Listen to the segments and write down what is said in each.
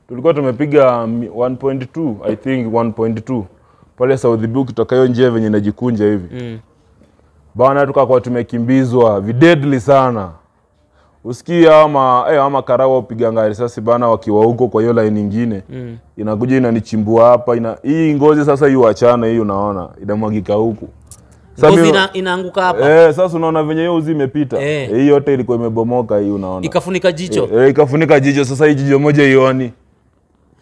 Tulikuwa tumepiga 1.2, I think 1.2 pale South B ukitoka hiyo njia venye inajikunja hivi. Bana tukakuwa tumekimbizwa videdly sana. Usikia ama karawa upiganga risasi bana wakiwa huko kwa hiyo line nyingine. Inakuja inanichimbua hapa, hii ngozi sasa iuachana hii unaona, inamwagika huku. Ngozi inaanguka hapa. Sasa unaona venye hiyo uzi imepita. Hii yote ilikuwa imebomoka hii unaona. Ikafunika jicho. Ikafunika jicho, sasa hii jicho moja ioni.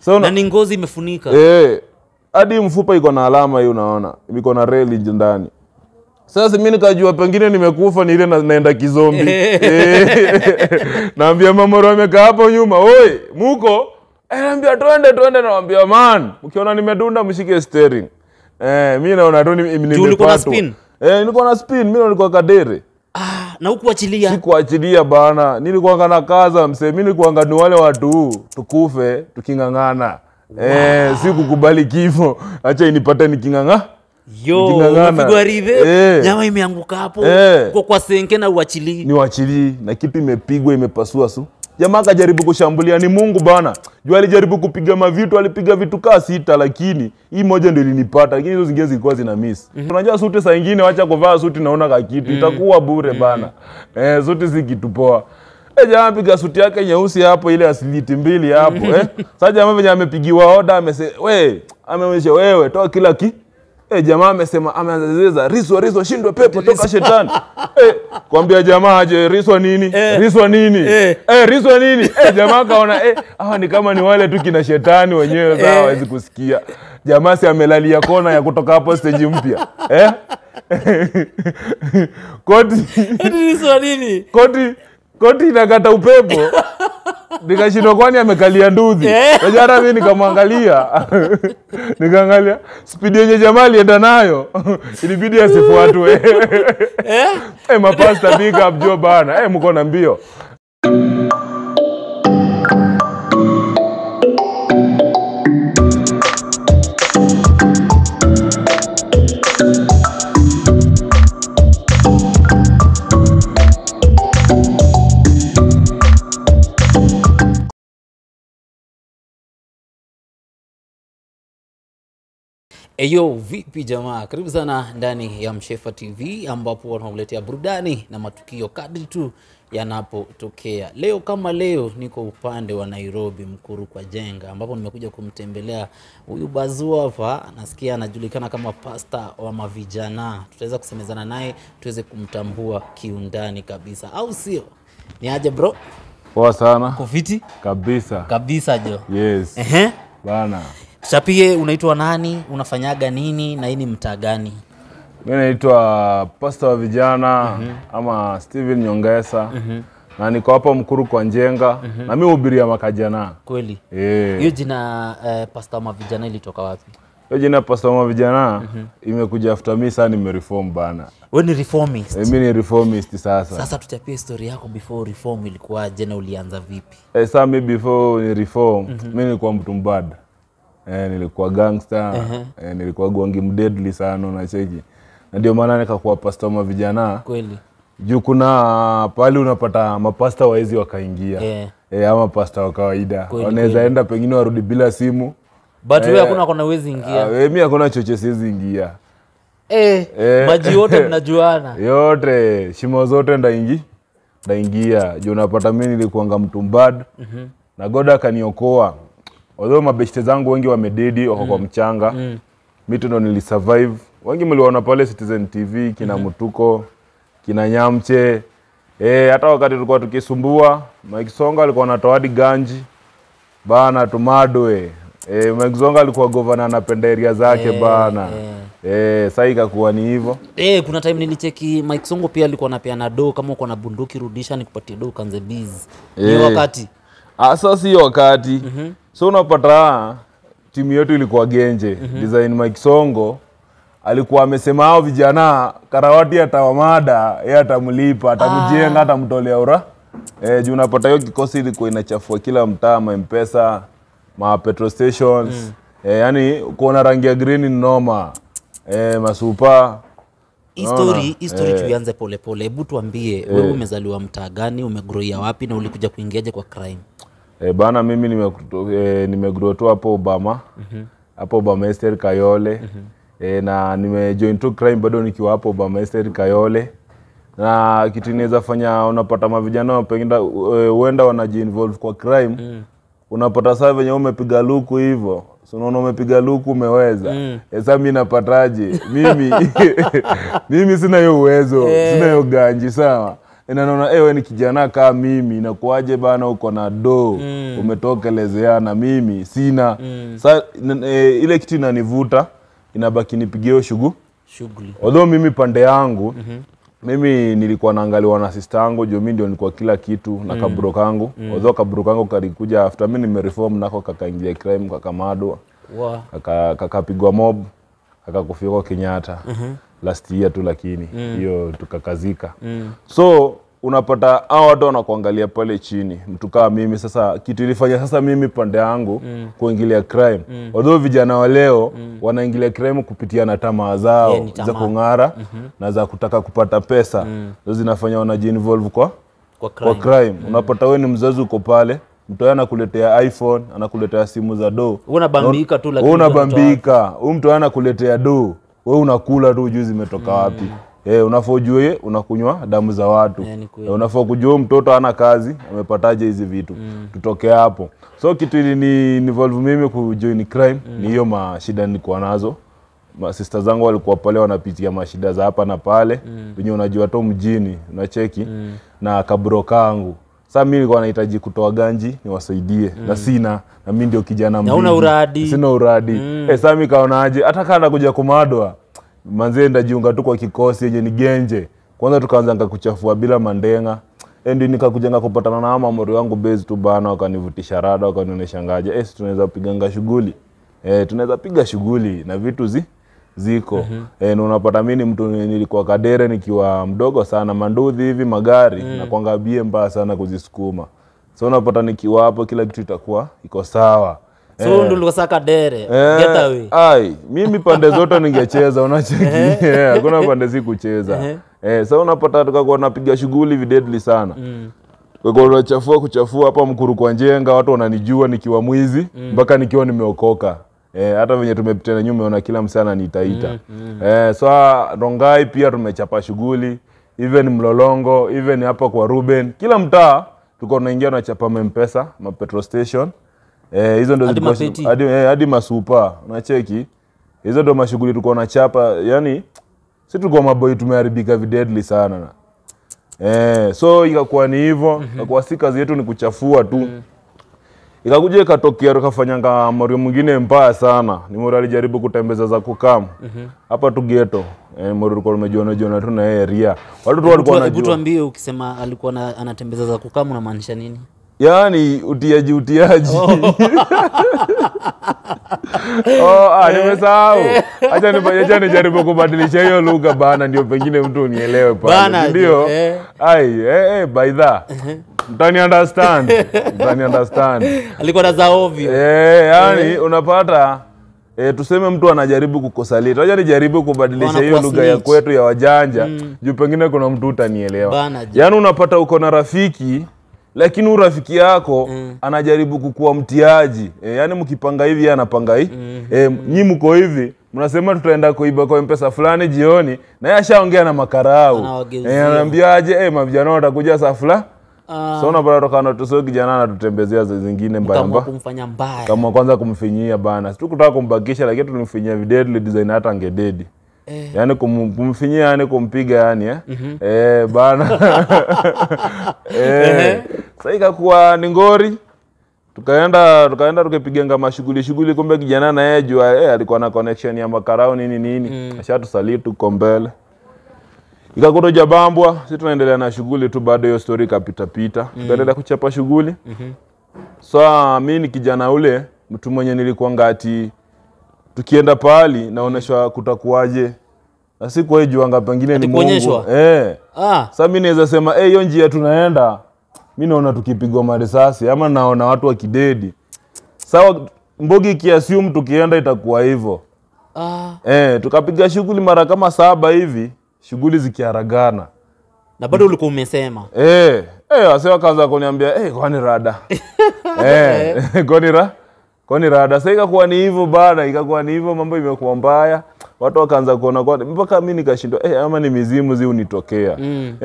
So, na ni ngozi imefunika. Hadi mfupa iko na alama hii unaona. Iko na reli ndani. Sasa mimi nikajua pengine nimekufa ni ile naenda kizombi. Naambia mama amekaa hapo nyuma, "Oi, muko?" Naambia twende twende, naambia man, ukiona nimedunda mshike steering. Mimi naona tu nimepatwa. Ulikuwa na spin? Nilikuwa na spin, mimi nilikuwa kadere. Na hukuachilia? Sikuachilia bana. Nilikuwa ngana kaza msee, mimi nilikuwa ngani wale watu tukufe tukingangana. Wow. Sikukubali kifo. Acha inipate nikinganga. Yo, umepigwa rive, nyama imeanguka hapo, kwa senke na uachili. Ni uachili, na kitu imepigwa, imepasua su. Jamaa akajaribu kushambulia, ni Mungu bana. Juu alijaribu kupiga mavitu, alipiga vitu kaa 6 lakini hii moja ndio ilinipata, lakini hizo zingine zilikuwa zina miss. Unajua suti saa nyingine wacha kuvaa suti naona ka kitu, itakuwa bure bana. Suti si kitu poa. Jamaa piga suti yake nyeusi hapo ile asiliti 2 hapo Sasa jamaa venye amepigiwa order amesema, "We, ameonyesha wewe toa kila ki." Jamaa amesema ameanza riswa riswa shindwe pepo toka shetani. Kwambia jamaa aje riswa nini? Riswa nini? Riswa nini? Jamaa kaona hawa ni kama ni wale tu kina shetani wenyewe sasa hawezi kusikia. Jamaa si amelalia kona ya kutoka hapo stage mpya. Koti riswa nini? Koti inakata upepo. Nikashindwa kwani amekalia nduthi. Unajua mimi nikamwangalia. Nikaangalia speed yenye jamaa alienda nayo. Ilibidi asifuatwe. Mapasta big up jo bana. Mko na mbio. Eyo, vipi jamaa? Karibu sana ndani ya Mshefa TV ambapo wanakuletea burudani na matukio kadri tu yanapotokea. Leo kama leo niko upande wa Nairobi Mkuru kwa Jenga ambapo nimekuja kumtembelea huyu bazua hapa, nasikia anajulikana kama pasta wa mavijana. Tutaweza kusemezana naye tuweze kumtambua kiundani kabisa. Au sio? Ni aje bro? Poa sana. Kufiti? Kabisa. Kabisa jo. Yes. Bana. Chapie, unaitwa nani? Unafanyaga nini? Na hii ni mtaa gani? Mimi naitwa Pastor wa Vijana ama Steven Nyongesa. Na niko hapa Mkuru kwa Njenga. Na mimi hubiria makajana. Kweli? Hiyo jina Pastor wa Vijana ilitoka wapi? Hiyo jina Pastor wa Vijana imekuja after me sana nimereform bana. Wewe ni reformist? Mimi ni reformist sasa. Sasa tuchapie story yako before reform ilikuwaje na ulianza vipi? Sasa mimi before ni reform, mimi nilikuwa mtu mbad. Nilikuwa gangster, nilikuwa gwangi mdeadly sana unacheki. Na ndio maana nikakuwa pastor wa vijana. Kweli. Juu kuna pale unapata mapasta waezi wakaingia. Ama pasta wa kawaida. Wanaweza enda pengine warudi bila simu. But wewe hakuna kona uwezi ingia. Mimi hakuna choche siwezi ingia. Maji yote mnajuana. Yote, shimo zote ndaingia. Juu unapata mimi nilikuwa mtu mbad. Na God akaniokoa. Although mabeshte zangu wengi wamededi wako kwa mchanga. Mimi tu ndo nilisurvive. Wengi mliwaona pale Citizen TV, kina Mutuko, kina Nyamche. Hata wakati tulikuwa tukisumbua, Mike Songa alikuwa anatoa hadi ganji. Bana tumadwe. Mike Songa alikuwa governor anapenda area zake bana. Sasa ikakuwa ni hivyo. Kuna time nilicheki Mike Songa pia alikuwa anapeana do, kama uko na bunduki rudisha nikupatie do kanze biz. Ni wakati. Sasa sio wakati. So unapata timu yetu ilikuwa genje. Design Mike Songo alikuwa amesema hao vijana karawati atawamada, yeye atamlipa, atamjenga, atamtolea ura. Juu unapata hiyo kikosi ilikuwa inachafua kila mtaa, ma M-Pesa, ma petrol stations. Yani kuona rangi ya green ni noma. Masupa. History tuanze pole pole. Hebu tuambie wewe umezaliwa mtaa gani, umegrowia wapi na ulikuja kuingiaje kwa crime? Bana mimi nimegrow tu hapo Obama. Hapo Obama Esther Kayole. Na nimejoin tu crime bado nikiwa hapo Obama Esther Kayole. Na kitu inaweza fanya unapata mavijana pengine huenda wanajiinvolve kwa crime. Unapata saa venye umepiga luku hivyo. So unaona umepiga luku umeweza. Sasa mimi napataje? Mimi mimi sina hiyo uwezo, sina hiyo ganji, sawa. Na naona wewe ni kijana kama mimi, inakuaje bana uko na do, umetokelezea mimi sina. Sasa ile kitu inanivuta, inabaki nipigie shughuli. Although mimi pande yangu, mimi nilikuwa naangaliwa na sister yangu, juu mimi ndio nilikuwa kila kitu na kabro kangu. Although kabro kangu kalikuja after mimi nimereform nako kakaingia crime, kakamadwa. Wow. Kakapigwa mob, kakakufia kwa Kenyatta. Last year tu lakini hiyo tukakazika. So unapata hao watu wanakuangalia pale chini, mtu kama mimi. Sasa kitu ilifanya sasa mimi pande yangu kuingilia crime. Although vijana wa leo wanaingilia crime kupitia na tamaa zao za kung'ara na za kutaka kupata pesa. Hizo zinafanya wanajiinvolve kwa crime. Unapata wewe ni mzazi uko pale, mtu anakuletea iPhone, anakuletea simu za do. Unabambika tu lakini unabambika. Huyu mtu anakuletea do, wewe unakula tu juzi imetoka wapi. Unafaa ujue unakunywa damu za watu. Unafaa kujua mtoto hana kazi, amepataje hizi vitu. Tutoke hapo. So kitu ili ni involve mimi kujoin crime ni hiyo mashida nilikuwa nazo. Sister zangu walikuwa pale wanapitia mashida za hapa na pale. Wenye unajua tu mjini, unacheki na kabro kangu. Sasa mimi nilikuwa nahitaji kutoa ganji niwasaidie na sina, na mimi ndio kijana mjini. Una uradi. Sina uradi. Sasa mimi kaonaje hata kana kuja kumadwa manze ndajiunga tu kwa kikosi yenye ni genje. Kwanza tukaanza nikakuchafua bila mandenga. Ndio nikakujenga kupatana na mama wangu base tu bana, wakanivutisha rada, wakanionyesha ngaje. Tunaweza piganga shughuli. Tunaweza piga shughuli na vitu ziko. Na unapata mimi mtu nilikuwa kadere nikiwa mdogo sana, manduthi hivi magari na kuangabie mbaya sana kuzisukuma. So unapata nikiwa hapo kila kitu itakuwa iko sawa. So ndio ulikuwa saka dere, get away. Ai, mimi pande zote ningecheza unacheki. Hakuna pande si kucheza. Sasa unapata tukakuwa tunapiga shughuli videdly sana. Kwa hiyo kuchafua hapa Mkuru kwa Njenga, watu wananijua nikiwa mwizi mpaka nikiwa nimeokoka. Hata venye tumepita na nyuma unaona kila msana nitaita. So Rongai pia tumechapa shughuli, even Mlolongo, even hapa kwa Ruben, kila mtaa tuko tunaingia na chapa M-Pesa, ma petrol station. Hizo ndo hadi masupa, unacheki. Hizo ndo mashughuli tulikuwa tunachapa, yani si tulikuwa maboy tumeharibika videdly sana. So ikakuwa ni hivyo, ikakuwa si kazi yetu ni kuchafua tu. Ikakuja ikatokea tukafanyanga morio mwingine mbaya sana. Ni morio alijaribu kutembeza za kukamu. Hapa tu ghetto. Morio tulikuwa tumejiona tu na yeye area. Watu tu walikuwa wanajua. Hebu tuambie ukisema alikuwa anatembeza za kukamu unamaanisha nini? Yaani utiaji. Nimesahau. Acha nijaribu kubadilisha hiyo lugha bana, ndio pengine mtu unielewe pale. Ndio. Ai, by the. Mtani understand. Alikuwa na za ovyo. Yani unapata tuseme mtu anajaribu kukosaliti. Acha nijaribu kubadilisha hiyo lugha ya kwetu ya wajanja. Juu pengine kuna mtu utanielewa. Yaani unapata uko na rafiki lakini urafiki yako anajaribu kukua mtiaji. Yani mkipanga hivi yeye anapanga hii. Nyi mko hivi mnasema tutaenda kuiba kwa M-Pesa fulani jioni, na yeye ashaongea na makarau. Anaambiaje mavijana watakuja saa fulani. So unapata tokana tuso kijana anatutembezea zingine mbaya mbaya. Kama kumfanya mbaya. Kama kwanza kumfinyia bana. Sikutaka kumbakisha lakini tulimfinyia videdly design hata angededi. Yaani kumfinyia, yani kumpiga yani bana. Sasa ikakuwa ni ngori. Tukaenda tukapiga mashughuli shughuli, kumbe kijana na yeye jua alikuwa na connection ya makarao nini nini. Ashatusaliti tuko mbele. Ikakuta jabambwa, sisi tunaendelea na shughuli tu bado hiyo story ikapita pita. Tukaendelea kuchapa shughuli. So mimi ni kijana ule mtu mwenye nilikuwa ngati tukienda pahali naoneshwa kutakuaje. Na sikuwahi juanga pengine ni Mungu. Sasa mimi naweza sema hiyo njia tunaenda mimi naona tukipigwa marisasi ama naona watu wakidedi. Sawa mbogi kiassume tukienda itakuwa hivyo. Tukapiga shughuli mara kama 7 hivi, shughuli zikiharagana. Na bado ulikuwa umesema. Wase wakaanza kuniambia, kwani rada. Kwani rada. Sasa ikakuwa ni hivyo bana, ikakuwa ni hivyo, mambo imekuwa mbaya. Watu wakaanza kuona kwa mpaka mimi nikashindwa ama ni mizimu zi unitokea.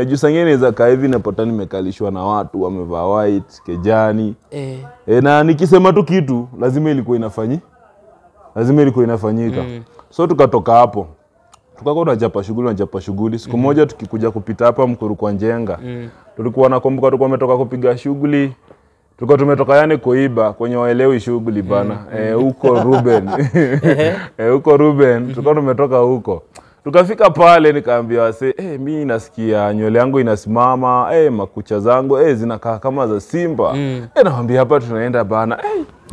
Juu sangine inaweza kaa hivi napata nimekalishwa na watu wamevaa white, kejani. Na nikisema tu kitu lazima ilikuwa inafanyika. Lazima ilikuwa inafanyika. So tukatoka hapo. Tukakuwa tunachapa shughuli. Siku moja tukikuja kupita hapa Mkuru kwa Njenga. Tulikuwa nakumbuka tulikuwa tumetoka kupiga shughuli. Tulikuwa tumetoka yani kuiba kwenye waelewi shughuli bana. Huko Ruben. Huko Ruben tulikuwa tumetoka huko. Tukafika pale nikaambia wase, mimi nasikia nywele yangu inasimama, makucha zangu zinakaa kama za simba. Naambia hapa tunaenda bana.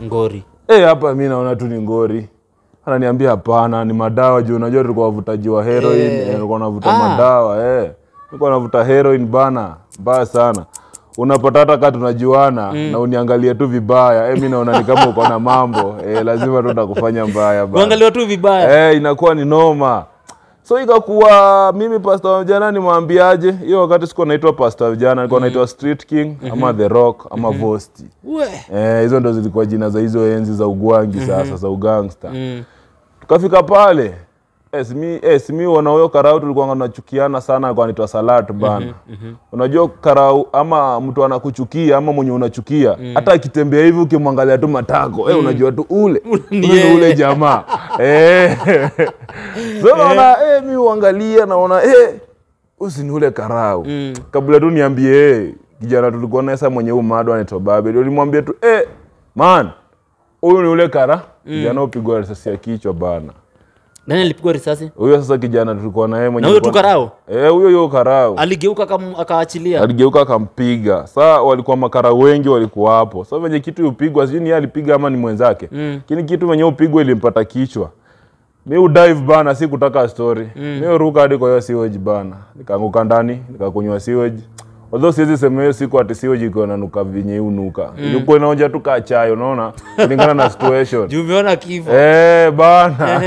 Ngori. Hapa mimi naona tu ni ngori. Ananiambia hapana, ni madawa juu unajua tulikuwa wavutaji wa heroin, tulikuwa tunavuta madawa Tulikuwa tunavuta heroin bana, mbaya sana. Unapata hata kama tunajuana na uniangalie tu vibaya, mimi naona ni kama uko na mambo, lazima tu nitakufanya mbaya bana. Uangalie tu vibaya. Inakuwa ni noma. So ikakuwa mimi pastor wa vijana nimwambiaje? Hiyo wakati sikuwa naitwa pastor wa vijana, nilikuwa naitwa Street King ama The Rock ama Vosti. Hizo ndo zilikuwa jina za hizo enzi za ugwangi sasa za ugangster. Tukafika pale, simi wana huyo karau tulikuwa tunachukiana sana, alikuwa anaitwa Salat bana. Unajua karau ama mtu anakuchukia ama mwenye unachukia, hata akitembea hivi ukimwangalia tu matako, unajua tu ule ule jamaa. So naona mimi uangalia naona usi ni ule karau. Kabla tu niambie kijana tulikuwa naye sasa mwenye umado anaitwa Babel, ulimwambia tu man, huyu ni ule kara, kijana upigwa risasi ya kichwa bana. Nani alipigwa risasi? Huyo sasa kijana tulikuwa naye mwenye. Na huyo tu karau? Huyo karau. Aligeuka akaachilia. Aligeuka akampiga. Sasa walikuwa makarau wengi walikuwa hapo. Sasa venye kitu upigwa, sijui ni yeye alipiga ama ni mwenzake. Lakini kitu venye upigwa ilimpata kichwa. Mimi udive bana, si kutaka story. Mimi ruka hadi kwa hiyo sewage bana. Nikaanguka ndani, nikakunywa sewage. Although siwezi sema hiyo siku ati sewage iko inanuka vinye unuka. Ilikuwa inaonja tu kaa chai, unaona? Kulingana na situation. Juu umeona kifo. Bana.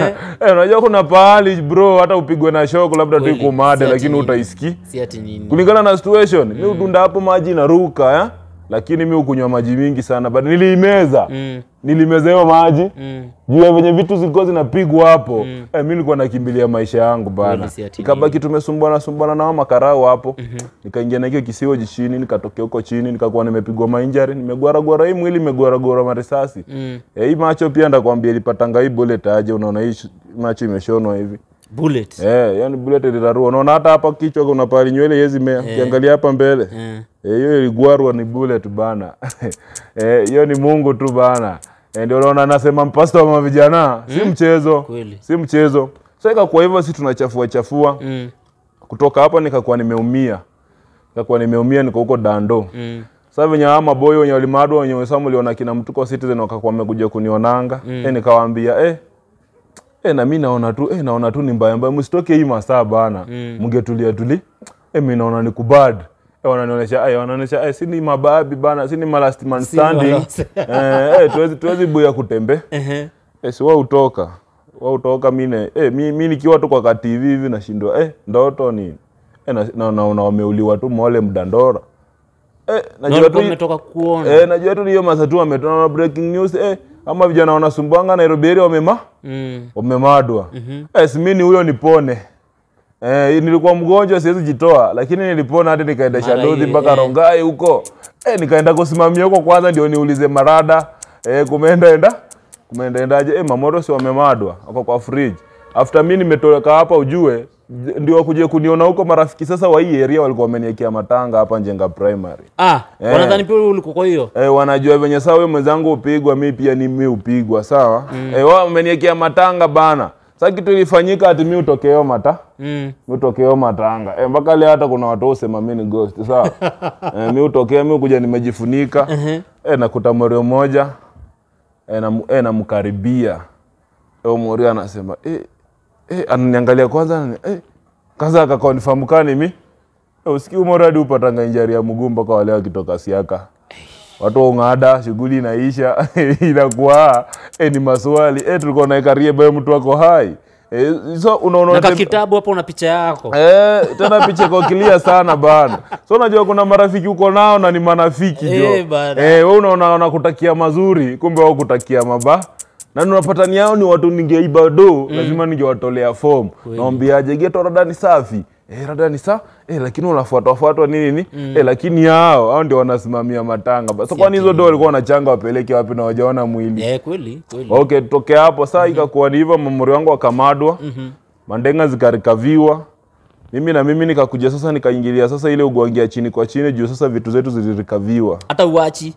Unajua kuna pahali bro hata upigwe na shock labda tu ikumade lakini utaisiki. Si ati nini. Kulingana na situation, mimi udunda hapo maji inaruka, Lakini mimi ukunywa maji mingi sana, but niliimeza. Nilimeza hiyo maji. Juu ya venye vitu zilikuwa zinapigwa hapo. Mimi nilikuwa nakimbilia maisha yangu bana. Ikabaki tumesumbuana na makarau hapo. Nikaingia na hiyo kisiwa chini, nikatokea huko chini, nikakuwa nimepigwa mainjury, nimegwaragwara hii mwili, nimegwaragwara marisasi. Hii macho pia ndakwambia ilipatanga hii bullet aje, unaona hii macho imeshonwa hivi. Bullet. Yani bullet ilirarua. Unaona hata hapa kichwa kuna pali nywele yezi mea. Ukiangalia hapa mbele. Hiyo iligwarwa ni bullet bana. Hiyo ni Mungu tu bana. Ndio unaona anasema mpasta wa vijana, si mchezo. Kweli. Si mchezo. So ikakuwa hivyo sisi tunachafua chafua. Kutoka hapa nikakuwa nimeumia. Niko huko Dando. Sasa venye hawa maboy wenye walimadwa wenye wasamu waliona kina Mtuko Citizen wakakuwa wamekuja kunionanga. Nikawaambia na mimi naona tu naona tu ni mbaya mbaya, msitoke hii masaa bana. Mngetulia tuli. Mimi naona ni kubad. Wananionyesha si ni mababi bana, si ni last man standing. Tuwezi buya kutembe. Si wao utoka. Wao utoka mimi mimi nikiwa tu kwa TV hivi nashindwa ndoto ni na wameuliwa tu mole mdandora. Najua tu umetoka kuona. Najua tu hiyo masaa tu wametoa breaking news ama vijana wanasumbuanga Nairobi area wamemadwa. Mimi ni huyo nipone. Nilikuwa mgonjwa siwezi jitoa, lakini nilipona hadi nikaenda Shadozi mpaka Rongai huko. Nikaenda kusimamia huko kwanza ndio niulize marada. Kumeendaje? Mamoro si wamemadwa wako kwa fridge. After mimi nimetoka hapa ujue ndio wakuje kuniona huko marafiki sasa wa hii area walikuwa wameniwekea matanga hapa Njenga Primary. Wanadhani pia ulikuwa kwa hiyo. Wanajua venye sawa wewe mwenzangu upigwa, mimi pia ni mimi upigwa, sawa? Wao wameniwekea matanga bana. Sasa kitu ilifanyika ati mimi utokeo mata. Mimi utokeo matanga. Mpaka leo hata kuna watu usema mimi ni ghost, sawa? Mimi utokea mimi kuja nimejifunika. Nakuta morio moja. Namkaribia. Morio anasema ananiangalia kwanza kwanza akaconfirm kani mimi. Usikii morio hadi upatanga injury ya mguu mpaka wale wakitoka Siaka. Watu ungada shughuli inaisha inakuwa ni maswali tulikuwa na ikarie bayo mtu wako hai. So unaona na kitabu hapo una picha yako. Tena picha kwa clear sana bana. So unajua kuna marafiki uko nao na ni manafiki jo. Wewe unaona wanakutakia mazuri, kumbe wao kutakia mabaya. Na unapata ni hao ni watu ningeiba do, lazima ningewatolea form. Naombiaje geto rada ni safi. Rada ni safi. Lakini unafuatwa nini ni? Lakini hao ndio wanasimamia matanga. So kwani hizo do walikuwa wanachanga wapeleke wapi na wajaona mwili? Kweli, kweli. Okay, tutoke hapo. Sasa ikakuwa ni hivyo, mamori wangu akamadwa. Mandenga zikarikaviwa. Mimi nikakuja sasa nikaingilia sasa ile ugwangia chini kwa chini juu sasa vitu zetu zilirikaviwa. Hata uachi.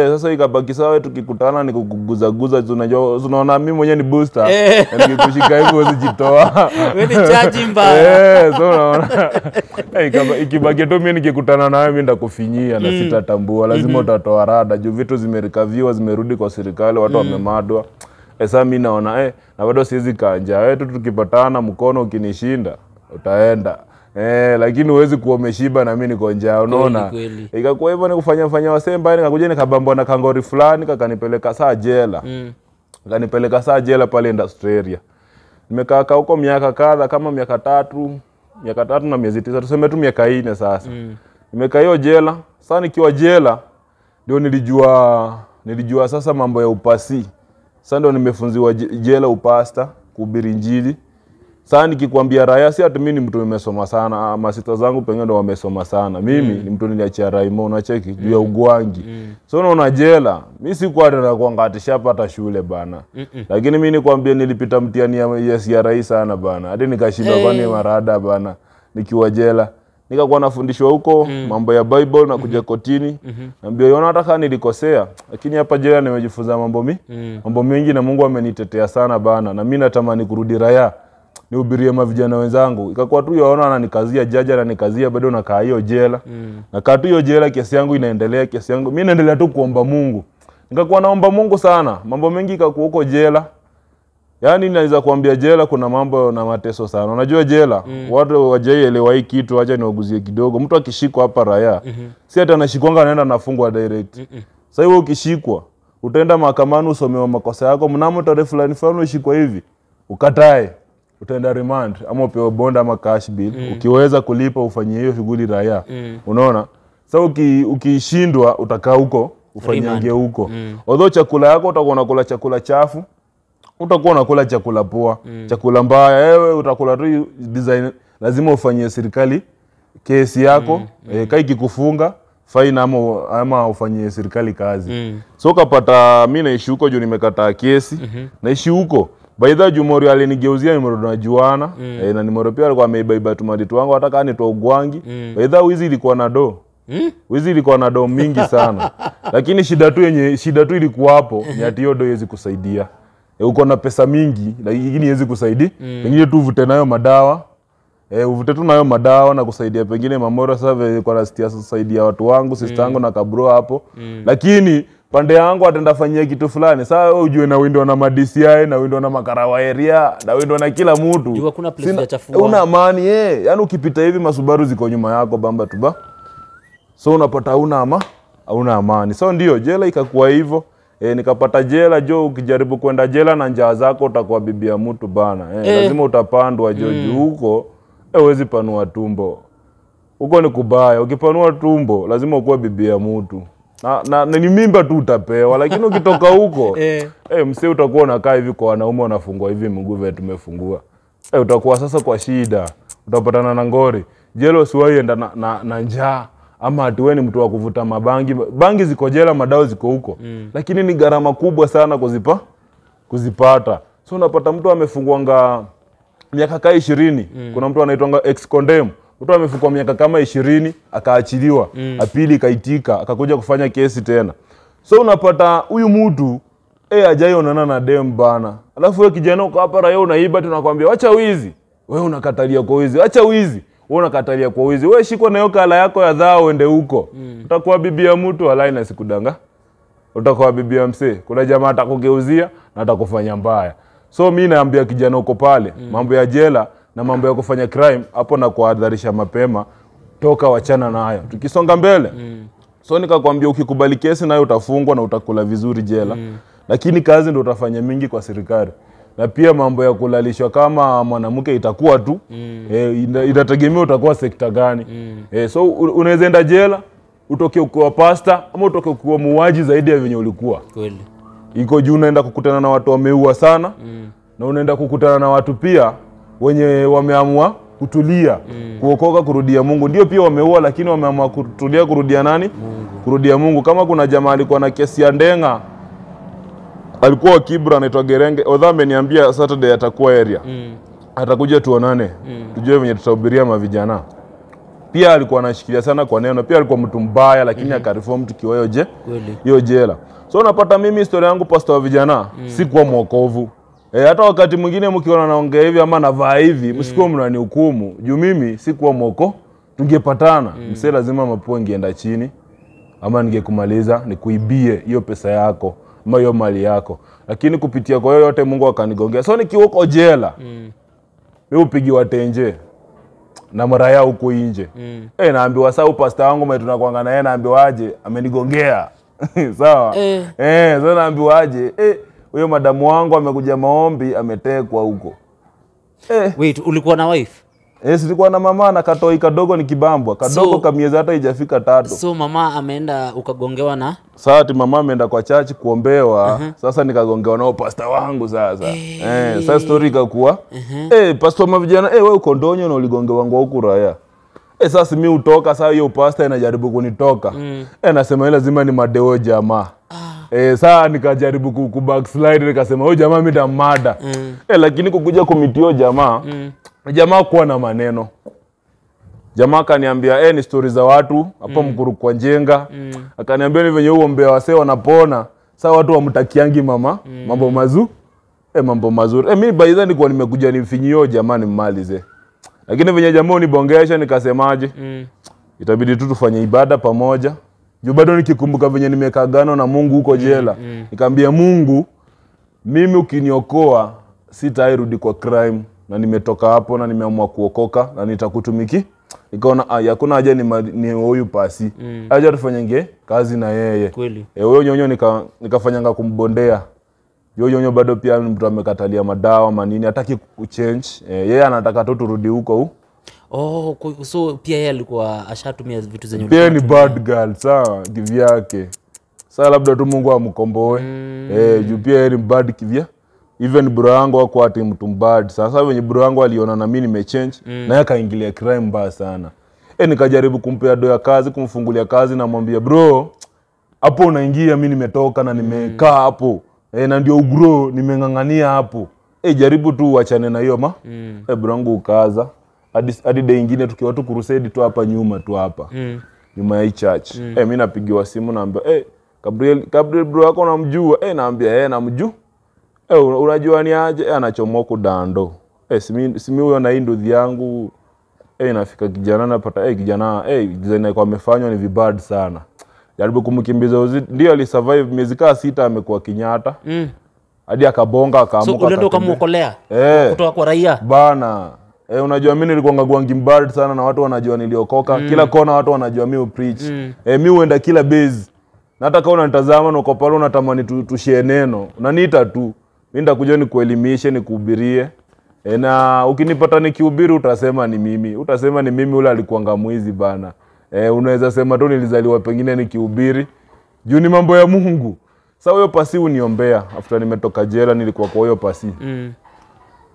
Sasa ikabaki sawa tukikutana ni kuguza tunajua unaona mimi mwenyewe ni booster. Nikikushika hivi huwezi jitoa. Wewe ni charge mbaya. So unaona. Ikibaki tu mimi nikikutana na wewe mimi ndakufinyia na sitatambua. Lazima utatoa rada juu vitu zimerikaviwa zimerudi kwa serikali watu wamemadwa. Sasa mimi naona na bado siwezi kanja. Wewe tu tukipatana mkono ukinishinda utaenda. Lakini huwezi kuwa umeshiba na mimi niko njaa unaona. Ikakuwa hivyo nikufanya fanya wasemba nikakuja nikabambwa na kangori fulani kakanipeleka saa jela. Kanipeleka saa jela pale Industrial. Nimekaa huko miaka kadha kama miaka 3, miaka 3 na miezi 9 tuseme tu miaka 4 sasa. Nimekaa hiyo jela. Sasa nikiwa jela ndio nilijua sasa mambo ya upasi. Sasa ndio nimefunziwa jela upasta, kuhubiri Injili. Sasa nikikwambia raia si ati mimi ni mtu nimesoma sana, masista zangu pengine ndio wamesoma sana. Mimi ni mtu niliachia Raimo unacheki juu ya ugwangi. So unaona jela, mimi sikuwa tena kuangatisha pata shule bana. Lakini mimi nikwambia nilipita mtihani ya CRI sana bana. Hadi nikashinda kwani marada bana nikiwa jela. Nikakuwa nafundishwa huko mambo ya Bible na kuja kotini. Naambia yona hata kama nilikosea, lakini hapa jela nimejifunza mambo mengi na Mungu amenitetea sana bana. Na mimi natamani kurudi raia nihubirie mavijana wenzangu. Ikakuwa tu yaona ananikazia jaji ananikazia bado nakaa hiyo jela. Nakaa tu hiyo jela kesi yangu inaendelea kesi yangu. Mimi naendelea tu kuomba Mungu. Nikakuwa naomba Mungu sana. Mambo mengi ikakuwa huko jela. Yaani naweza kuambia jela kuna mambo na mateso sana. Unajua jela watu wajaielewa hii kitu, acha niwaguzie kidogo. Mtu akishikwa hapa raia, si hata anashikwanga anaenda anafungwa direct. Sasa wewe ukishikwa, utaenda mahakamani usomewa makosa yako mnamo tarehe fulani fulani ushikwa hivi, ukatae. Utaenda remand ama upewe bond ama cash bill. Ukiweza kulipa ufanyie hiyo shughuli raia. Unaona? Sasa ukishindwa utakaa huko ufanyange huko. Although chakula yako utakuwa unakula chakula chafu, utakuwa unakula chakula poa, chakula mbaya, wewe utakula tu design. Lazima ufanyie serikali kesi yako, kai kikufunga fine ama ufanyie serikali kazi. So kapata mimi naishi huko juu nimekataa kesi, naishi huko. By the way Jumori alinigeuzia nimoro tunajuana, na nimoro pia alikuwa ameibaiba tumaditu wangu hata kama nitoa ugwangi. By the way wizi ilikuwa na do. Wizi ilikuwa na do mingi sana. Lakini shida tu ilikuwa hapo ni ati hiyo do haiwezi kusaidia. Uko na pesa mingi lakini haiwezi kusaidia. Pengine tu uvute nayo madawa. Uvute tu nayo madawa na kusaidia pengine mamoro sasa kwa nastia kusaidia watu wangu, sister yangu na kabro hapo. Lakini pande yangu atenda fanyia kitu fulani. Sasa wewe ujue na window na ma DCI na window na makarawa area na window na kila mtu. Jua kuna place ya chafua. Una amani Yaani ukipita hivi masubaru ziko nyuma yako bamba tuba. So unapata hauna amani. So ndio jela ikakuwa hivyo. Nikapata jela jo, ukijaribu kwenda jela na njaa zako utakuwa bibi ya mtu bana. Lazima utapandwa jo juu huko. Huwezi panua tumbo. Huko ni kubaya. Ukipanua tumbo lazima ukuwe bibi ya mtu. Na ni mimba tu utapewa, lakini ukitoka huko msee utakuwa unakaa hivi kwa wanaume wanafungua hivi mguu vile tumefungua. Utakuwa sasa kwa shida. Utapatana na ngori. Jela usiwahi enda na njaa ama ati wewe ni mtu wa kuvuta mabangi. Bangi ziko jela, madao ziko huko. Lakini ni gharama kubwa sana kuzipata. So unapata mtu amefungwanga miaka kama 20. Kuna mtu anaitwanga ex condemn. Mtu amefungwa miaka kama 20 akaachiliwa, apili ikaitika, akakuja kufanya kesi tena. So unapata huyu mtu hajaionana na dem bana. Alafu wewe kijana uko hapa raia unaiba, tunakwambia acha wizi. Wewe unakatalia kwa wizi, acha wizi. Wewe unakatalia kwa wizi. Wewe shikwa na hiyo kala yako ya dhao uende huko. Utakuwa bibi ya mtu alai na sikudanga. Utakuwa bibi ya msee. Kuna jamaa atakugeuzia na atakufanya mbaya. So mimi naambia kijana uko pale, mambo ya jela na mambo ya kufanya crime hapo na kuadharisha mapema, toka wachana nayo. Tukisonga mbele. So nikakwambia ukikubali kesi nayo utafungwa na utakula vizuri jela. Lakini kazi ndio utafanya mingi kwa serikali. Na pia mambo ya kulalishwa kama mwanamke itakuwa tu itategemea utakuwa sekta gani. So unaweza enda jela utoke ukiwa pastor ama utoke ukiwa muuaji zaidi ya venye ulikuwa. Kweli. Iko juu unaenda kukutana na watu wameua sana na unaenda kukutana na watu pia wenye wameamua kutulia, kuokoka, kurudia Mungu. Ndio pia wameua lakini wameamua kutulia, kurudia nani? Mungu. Kurudia Mungu. Kama kuna jamaa alikuwa na kesi ya ndenga, alikuwa Kibra, anaitwa Gerenge. Odha ameniambia Saturday atakuwa area. Atakuja tuonane. Tujue venye tutahubiria mavijana. Pia alikuwa anashikilia sana kwa neno, pia alikuwa mtu mbaya lakini akareform tukiwa hiyo je. Hiyo jela. So unapata mimi historia yangu pastor wa vijana sikuwa mwokovu. Hata wakati mwingine mkiona naongea hivi ama navaa hivi, msikuwa mnanihukumu. Juu mimi sikuwa mwoko, tungepatana. Msee lazima mapua ingeenda chini ama ningekumaliza nikuibie hiyo pesa yako ama hiyo mali yako. Lakini kupitia kwa hiyo yote Mungu akanigongea. So nikiwa huko jela, mimi upigiwa tenje na maraya huko nje. Naambiwa sasa pastor wangu mimi tunakuanga na yeye, naambiwa aje amenigongea. Sawa. Sasa naambiwa aje huyo madamu wangu amekuja maombi ametekwa huko. Wait, ulikuwa na wife? Silikuwa na mama na katoi kadogo ni kibambwa. Kadogo so, kamiezi hata haijafika 3. So mama ameenda ukagongewa na? Sasa ati mama ameenda kwa church kuombewa. Sasa nikagongewa nao pastor wangu sasa. Sasa story ikakuwa. Pastor mavijana, wewe uko ndonyo na uligongewa ngwa huku raya. Sasa mimi utoka sasa hiyo pastor inajaribu kunitoka. Nasema ile lazima ni madeo jamaa. Sasa nikajaribu ku backslide nikasema huyu jamaa mimi ndamada. Lakini kukuja kumitio jamaa, jamaa kuwa na maneno. Jamaa akaniambia ni stories za watu hapo Mkuru kwa Njenga. Akaniambia ni venye uombea wasee wanapona. Sasa watu wamtakiangi mama mambo mazuri. Mambo mazuri. Mimi by then nilikuwa nimekuja nimfinyio jamaa nimmalize. Lakini venye jamaa unibongesha nikasemaje? Itabidi tu tufanye ibada pamoja. Juu bado nikikumbuka venye nimekagano na Mungu huko jela. Nikamwambia Mungu, mimi ukiniokoa sitairudi kwa crime na nimetoka hapo na nimeamua kuokoka na nitakutumiki. Nikaona hakuna haja ni huyu pasi. Haja tufanyenge kazi na yeye. Kweli. Huyo nyonyo nikafanyanga kumbondea. Huyo nyonyo bado pia mtu amekatalia madawa manini, hataki kuchange. Yeye anataka tu turudi huko huko. Oh, so pia yeye alikuwa ashatumia vitu zenye pia ni bad girl, sawa, kivyake. Sasa labda tu Mungu amkomboe. Juu pia yeye ni bad kivya. Even bro yangu hakuwa ati mtu bad. Sasa wenye bro yangu aliona na mimi nimechange, na yeye akaingilia crime mbaya sana. Nikajaribu kumpea doa kazi, kumfungulia kazi na mwambia bro, hapo unaingia mimi nimetoka na nimekaa hapo. Na ndio ugrow nimengangania hapo. Jaribu tu uachane na hiyo ma. Bro yangu ukaza. Hadi day nyingine tukiwa tu crusade tu hapa nyuma tu hapa. Nyuma ya church. Mimi napigiwa simu naambia Gabriel bro yako unamjua? Naambia namjua. Unajua ni aje? Anachomoka dando. Simi huyo na nduthi yangu. Nafika kijana napata kijana design kwa amefanywa ni vibad sana. Jaribu kumkimbiza ndio alisurvive miezi kaa 6 amekuwa Kenyatta. Hadi akabonga akaamuka. So ulienda ukamuokolea kutoka kwa raia? Bana. Unajua mimi nilikuwa ngwangi mbad sana na watu wanajua niliokoka. Kila kona watu wanajua mimi preach. Mimi huenda kila base. Na hata kama unanitazama na uko pale unatamani tushie neno, unaniita tu. Mimi nitakuja nikuelimishe, nikuhubirie. Na ukinipata nikihubiri utasema ni mimi. Utasema ni mimi ule alikuwa mwizi bana. Unaweza sema tu nilizaliwa pengine nikihubiri. Juu ni mambo ya Mungu. Sasa huyo pasi uniombea after nimetoka jela nilikuwa kwa huyo pasi.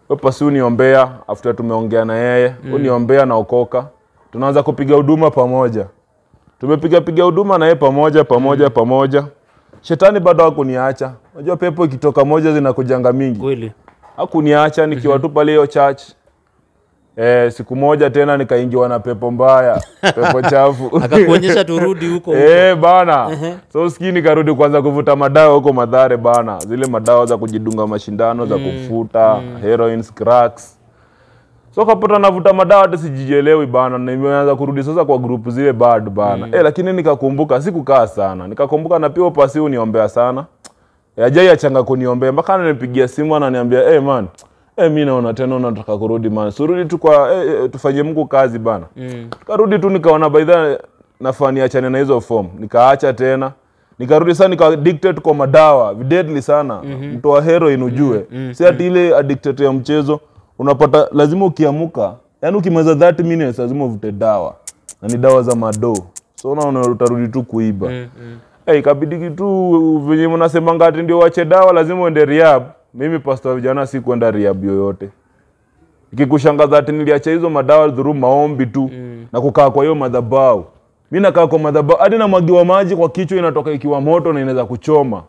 Huyo pasi uniombea after tumeongea na yeye, uniombea na okoka. Tunaanza kupiga huduma pamoja. Tumepiga piga huduma na yeye pamoja pamoja pamoja. Shetani bado hakuniacha. Unajua pepo ikitoka moja zinakujanga mingi. Kweli. Hakuniacha nikiwa tu pale hiyo church. Siku moja tena nikaingiwa na pepo mbaya, pepo chafu. Akakuonyesha turudi huko huko. Bana. So sikini nikarudi kwanza kuvuta madawa huko Mathare bana. Zile madawa za kujidunga mashindano, za kufuta, heroin, cracks. So kapata navuta madawa hata sijielewi bana. Nimeanza kurudi sasa kwa group zile bad bana. Lakini nikakumbuka sikukaa sana. Nikakumbuka na pia pasi uniombea sana. Ajai achanga kuniombea mpaka ananipigia simu ananiambia man, mimi naona tena unataka kurudi man. Surudi tu kwa tufanye Mungu kazi bana. Tukarudi tu nikaona by the nafani achane na hizo form. Nikaacha tena. Nikarudi sana nika addicted kwa madawa, deadly sana. Mtu wa heroin ujue. Si ati ile addicted ya mchezo, unapata lazima ukiamuka, yani ukimaliza 30 minutes lazima uvute dawa. Na ni dawa za mado. So unaona utarudi tu kuiba. Ikabidi tu venye mnasemanga ati ndio wache dawa lazima uende rehab. Mimi pastor vijana si kwenda rehab yoyote. Ikikushangaza ati niliacha hizo madawa dhuru maombi tu na kukaa kwa hiyo madhabahu. Mimi nakaa kwa madhabahu hadi namwagiwa maji kwa kichwa inatoka ikiwa moto na inaweza kuchoma.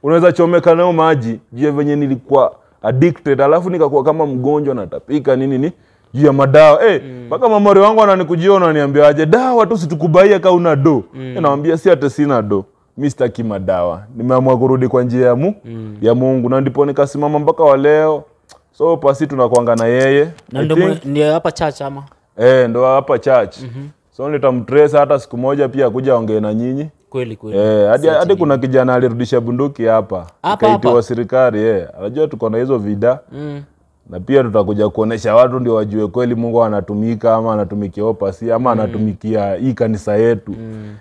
Unaweza chomeka nayo maji juu ya venye nilikuwa addicted, alafu nikakuwa kama mgonjwa natapika nini ni juu ya madawa. Mpaka mamori wangu ananikujia ananiambia aje dawa tu situkubaia kama una do. Naambia si hata sina do. Mimi sitaki madawa. Nimeamua kurudi kwa njia ya Mungu na ndipo nikasimama mpaka wa leo. So pasi tunakuanga na yeye. Na ndio hapa church ama? Ndio hapa church. So nitamtrace hata siku moja pia kuja ongee na nyinyi. Kweli kweli. Hadi kuna kijana alirudisha bunduki hapa. Ikaitiwa serikali Anajua tuko na hizo vida. Na pia tutakuja kuonesha watu ndio wajue kweli Mungu anatumika ama anatumikia opasi ama anatumikia hii kanisa yetu.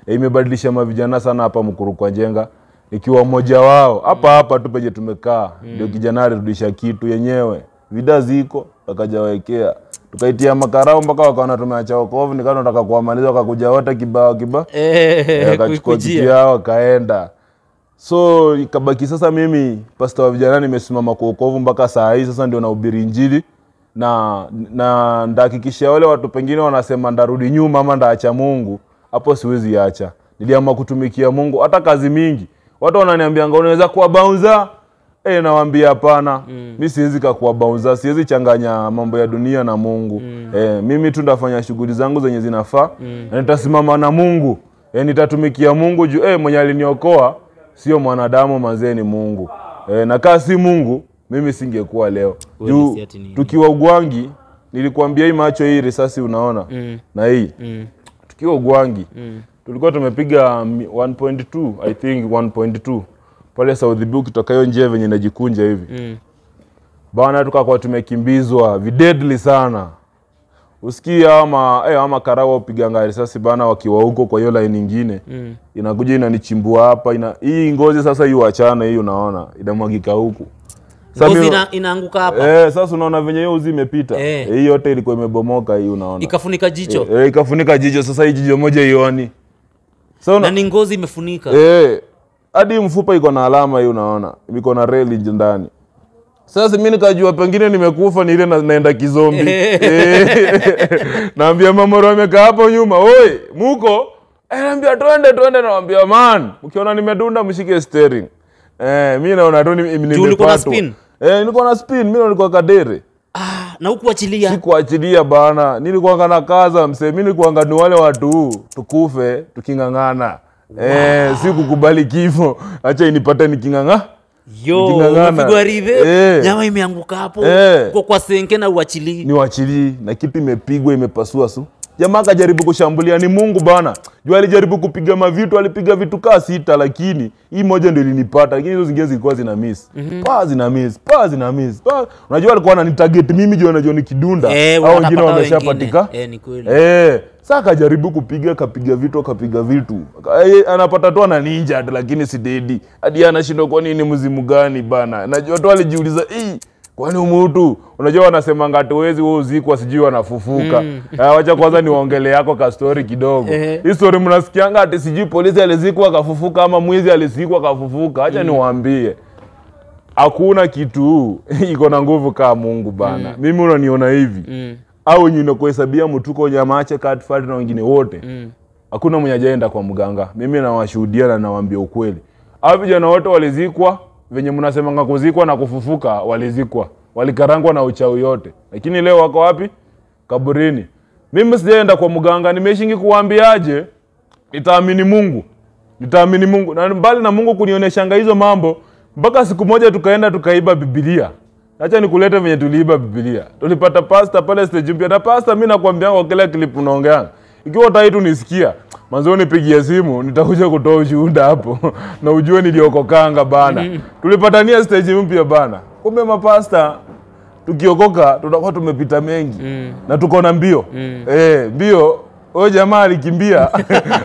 Imebadilisha mavijana sana hapa Mukuru kwa Njenga. Ikiwa mmoja wao hapa hapa tu penye tumekaa ndio kijana alirudisha kitu yenyewe. Vida ziko akajawekea. Tukaitia makarao mpaka wakaona tumeacha wokovu, nikaona nataka kuwamaliza wakakuja wote kibao kibao. Wakachukua kitu yao wakaenda. So ikabaki sasa mimi pastor wa vijana nimesimama kwa wokovu mpaka saa hii sasa ndio nahubiri injili na ndahakikishia wale watu pengine wanasema ndarudi nyuma ama ndaacha Mungu, hapo siwezi acha. Niliamua kutumikia Mungu hata kazi mingi. Watu wananiambia unaweza kuwa bouncer. Nawaambia hapana. Mimi siwezi kuwa bouncer, siwezi changanya mambo ya dunia na Mungu. Mimi tu ndafanya shughuli zangu zenye zinafaa na nitasimama na Mungu. Nitatumikia Mungu juu mwenye aliniokoa sio mwanadamu manzee ni Mungu. Na kama si Mungu mimi singekuwa leo. Juu tukiwa Ugwangi nilikuambia hii macho hii risasi unaona na hii. Tukiwa Ugwangi tulikuwa tumepiga 1.2 I think 1.2 pale South B kutoka hiyo njia venye inajikunja hivi. Bana tukakuwa tumekimbizwa videdly sana. Usikia ama karao upiganga risasi bana wakiwa huko kwa hiyo line nyingine. Inakuja inanichimbua hapa hii ngozi sasa hii uachana hii unaona inamwagika huku. Ngozi inaanguka hapa. Sasa unaona venye hiyo uzi imepita. Hii yote ilikuwa imebomoka hii unaona. Ikafunika jicho. Ikafunika jicho sasa hii jicho moja ioni. So, na ni ngozi imefunika. Hadi mfupa iko na alama hii unaona. Iko na reli ndani. Sasa mimi nikajua pengine nimekufa ni ile naenda kizombi. Naambia mama amekaa hapo nyuma, "Oi, muko?" Naambia twende twende, naambia man, ukiona nimedunda mshike steering. Mimi naona tu nimepatwa. Ulikuwa na spin? Nilikuwa na spin, mimi nilikuwa kadere. Na hukuachilia? Sikuachilia bana. Nilikuwa ngana kaza msee, mimi nilikuwa ngani wale watu tukufe tukingangana. Wow. Sikukubali kifo. Acha inipate nikinganga. Yo, umepigwa rive, nyama imeanguka hapo, kwa senke na uachili. Ni uachili, na kitu imepigwa imepasua su. Jamaa akajaribu kushambulia, ni Mungu bana. Juu alijaribu kupiga mavitu, alipiga vitu kaa 6 lakini hii moja ndio ilinipata, lakini hizo zingine zilikuwa zina miss. Pa zina miss, pa zina miss. Pa. Unajua alikuwa ananitarget mimi juu anajua nikidunda. Au wengine wameshapatika. Ni kweli. Sasa akajaribu kupiga, kapiga vitu, akapiga vitu. Anapata tu ana ninja lakini si dedi. Hadi anashindwa kwa nini mzimu gani bana. Najua tu alijiuliza, kwani umutu? Unajua wanasema ngati wezi wewe uzikwa sijui wanafufuka. Wacha kwanza niwaongelee yako ka story kidogo. Hii story mnasikianga ati sijui polisi alizikwa akafufuka ama mwizi alizikwa akafufuka. Acha niwaambie. Hakuna kitu iko na nguvu kama Mungu bana. Mimi unaniona hivi. Au wengine kuhesabia mtuko nyamache Catford na wengine wote. Hakuna mwenye hajaenda kwa mganga. Mimi nawashuhudia na nawaambia ukweli. Hao vijana wote walizikwa venye mnasemanga kuzikwa na kufufuka, walizikwa. Walikarangwa na uchawi yote. Lakini leo wako wapi? Kaburini. Mimi sijaenda kwa mganga, nimeshingi kuambiaje? Nitaamini Mungu. Nitaamini Mungu. Na mbali na Mungu kunioneshanga hizo mambo, mpaka siku moja tukaenda tukaiba Biblia. Acha nikulete venye tuliiba Biblia. Tulipata pastor pale stage mpya. Na pastor mimi nakwambia kwa kila clip unaongea. Ikiwa utaki tu nisikia, manzo nipigie simu, nitakuja kutoa ushuhuda hapo. Na ujue niliokokanga bana. Tulipatania stage mpya bana. Kumbe mapasta tukiokoka tutakuwa tumepita mengi. Na tuko na mbio. Mbio Huyo jamaa alikimbia.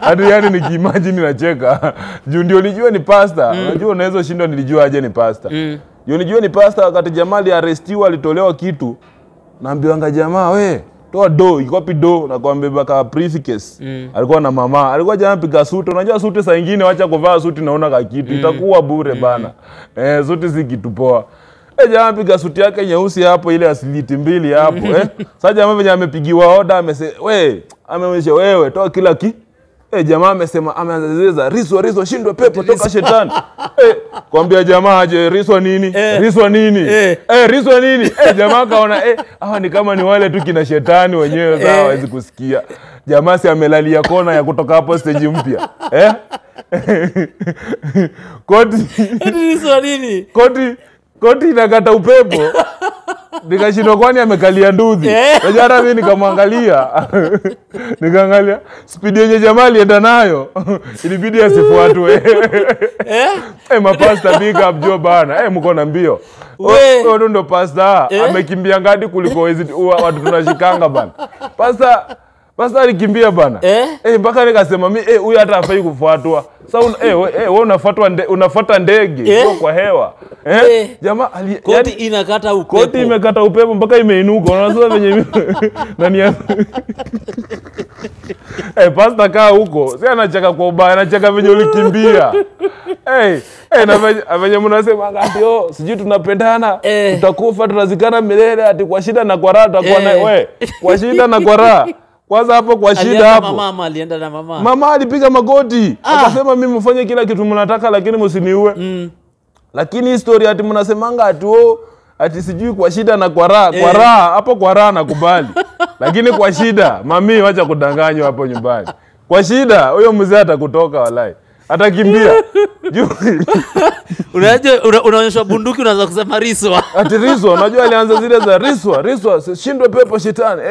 Hadi yani nikiimagine nacheka. Juu ndio nijue ni pastor. Unajua unaweza shindwa nilijua aje ni pastor. Ndio nijue ni pastor wakati jamaa aliarestiwa alitolewa kitu. Naambiwanga jamaa we toa do, iko wapi do? Na kwambia baka briefcase. Alikuwa na mama, alikuwa jamaa piga suti. Unajua suti saa nyingine wacha kuvaa suti naona ka kitu itakuwa bure bana. Suti si kitu poa. Jamaa piga suti yake nyeusi hapo ile asiliti 2 hapo Sasa jamaa venye amepigiwa order amesema we, ameonyesha wewe toa kila ki. Jamaa amesema ameanza riswa riswa shindwe pepo toka shetani. Kwambia jamaa aje riswa nini? Riswa nini? Riswa nini? Jamaa kaona hawa ni kama ni wale tu kina shetani wenyewe sasa hawezi kusikia. Jamaa si amelalia kona ya kutoka hapo stage mpya. Koti riswa nini? Koti inakata upepo. Nikashindwa kwani amekalia nduthi. Unajua mimi nikamwangalia. Nikaangalia speed yenye jamaa alienda nayo. Ilibidi asifuatwe. Mapasta big up jo bana. Mko na mbio. Wewe ndo pasta amekimbia ngadi kuliko watu tunashikanga bana. Pasta alikimbia bana. Mpaka nikasema mimi huyu hata hafai kufuatwa. Sasa wewe unafuatwa ndege kwa hewa. Jamaa koti inakata upepo. Koti imekata upepo mpaka imeinuka. Unaona sasa venye nani pasta kaa huko. Si anacheka kwa ubaya, anacheka venye ulikimbia. Na venye mnasema ndio sijui tunapendana, tutakufa tunazikana milele ati kwa shida na kwa raha tutakuwa na wewe. Kwa shida na kwa raha. Kwanza hapo kwa shida hapo. Mama alienda na mama. Mama alipiga magoti. Akasema mimi mfanye kila kitu mnataka lakini msiniue. Lakini story ati mnasemanga ati ati sijui kwa shida na kwa raha. Kwa raha hapo kwa raha nakubali. Lakini kwa shida mami wacha kudanganywa hapo nyumbani. Kwa shida huyo mzee atakutoka walai. Atakimbia. Unajua unaonyeshwa bunduki unaanza kusema riswa. Ati riswa, unajua alianza zile za riswa, riswa, shindwe pepo shetani.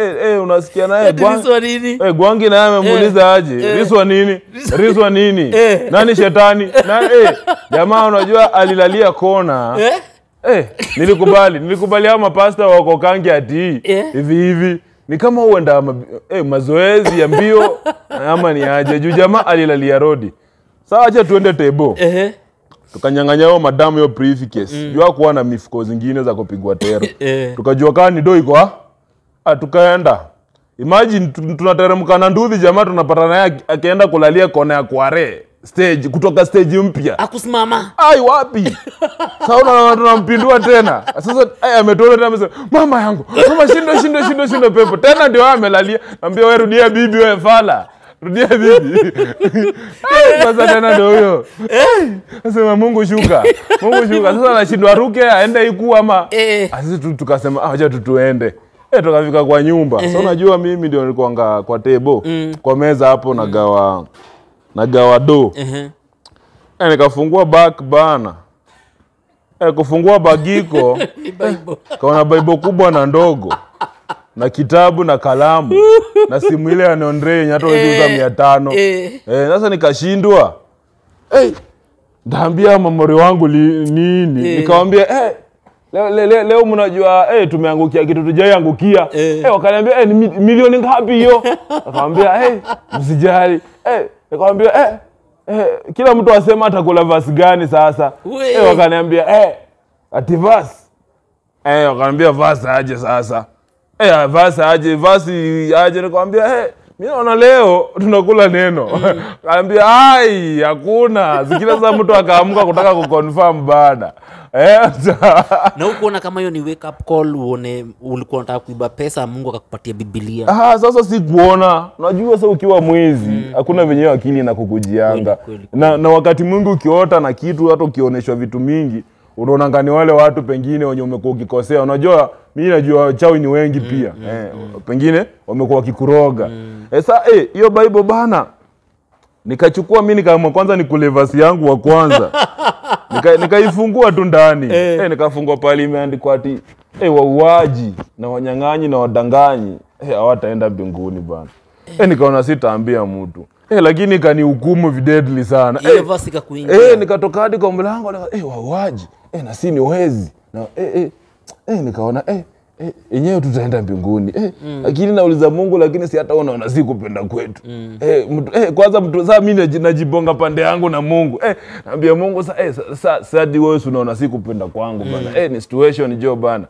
Unasikia naye riswa nini? Gwangi naye amemuuliza aje? Riswa nini? Riswa nini? Nani shetani? Jamaa unajua alilalia kona. Nilikubali hao mapasta wako kangi ati hivi hivi. Ni kama uenda mazoezi ya mbio ama ni aje. Juu jamaa alilalia rodi. Sasa acha tuende table. Tukanyang'anya hao madamu hiyo briefcase. Jua kuwa na mifuko zingine za kupigwa tero. Tukajua kama ni doi kwa. Tukaenda. Imagine tunateremka na nduthi jamaa tunapata naye akienda kulalia kona ya Kware stage kutoka stage mpya. Akusimama. Ai wapi? Sasa unaona tunampindua tena. Sasa ametoa tena amesema mama yangu, mama shindo pepo. Tena ndio amelalia. Naambia wewe rudia bibi wewe fala. Rudia bibi. Sasa tena ndio huyo. Nasema Mungu shuka. Mungu shuka. Sasa anashindwa ruke aende iku ama. Sisi tukasema acha tuende. Tukafika kwa nyumba. Sasa unajua mimi ndio nilikuwa kwa table, kwa meza hapo nagawa do. Nikafungua bag bana. Kufungua bagiko. Ni Bible. Kaona Bible kubwa na ndogo. Na kitabu na kalamu na simu ile ya Andre yenye hata huwezi uza 500. Sasa nikashindwa. Ndaambia mamori wangu nini? Nikamwambia leo mnajua tumeangukia kitu tujaiangukia. Wakaniambia ni milioni ngapi hiyo? Nikamwambia msijali. Nikamwambia kila mtu asema atakula verse gani sasa. Wakaniambia ati verse. Wakaniambia verse aje sasa. Verse aje, verse aje. Nikamwambia mimi naona leo tunakula neno. Akaniambia ai hakuna. Zikila sasa mtu akaamka kutaka kuconfirm baada. Na ukuona kama hiyo ni wake up call, uone ulikuwa unataka kuiba pesa Mungu akakupatia Biblia. Sasa si kuona. Unajua sasa ukiwa mwizi hakuna venyewe akili na kukujianga. Na wakati mwingi ukiota na kitu hata ukioneshwa vitu mingi unaona ngani wale watu pengine wenye umekuwa ukikosea. Unajua mimi najua chawi ni wengi pia. Pengine wamekuwa wakikuroga. Sasa hiyo Bible bana nikachukua mimi nikaamua kwanza nikule verse yangu wa kwanza. Nikaifungua tu ndani. Nikafungua pale imeandikwa ati wauaji na wanyang'anyi na wadanganyi hawataenda mbinguni bana. Nikaona sitaambia mtu. Lakini kanihukumu videdly sana. Ile verse ikakuingia. Nikatoka hadi kwa mlango wauaji. Na si ni wezi. Na nikaona Yenyewe tutaenda mbinguni. Lakini nauliza Mungu, lakini si hata unaona si kupenda kwetu. Kwanza mtu sasa mimi najibonga pande yangu na Mungu. Naambia Mungu sasa sasa wewe unaona si kupenda kwangu bana. Ni situation jo bana.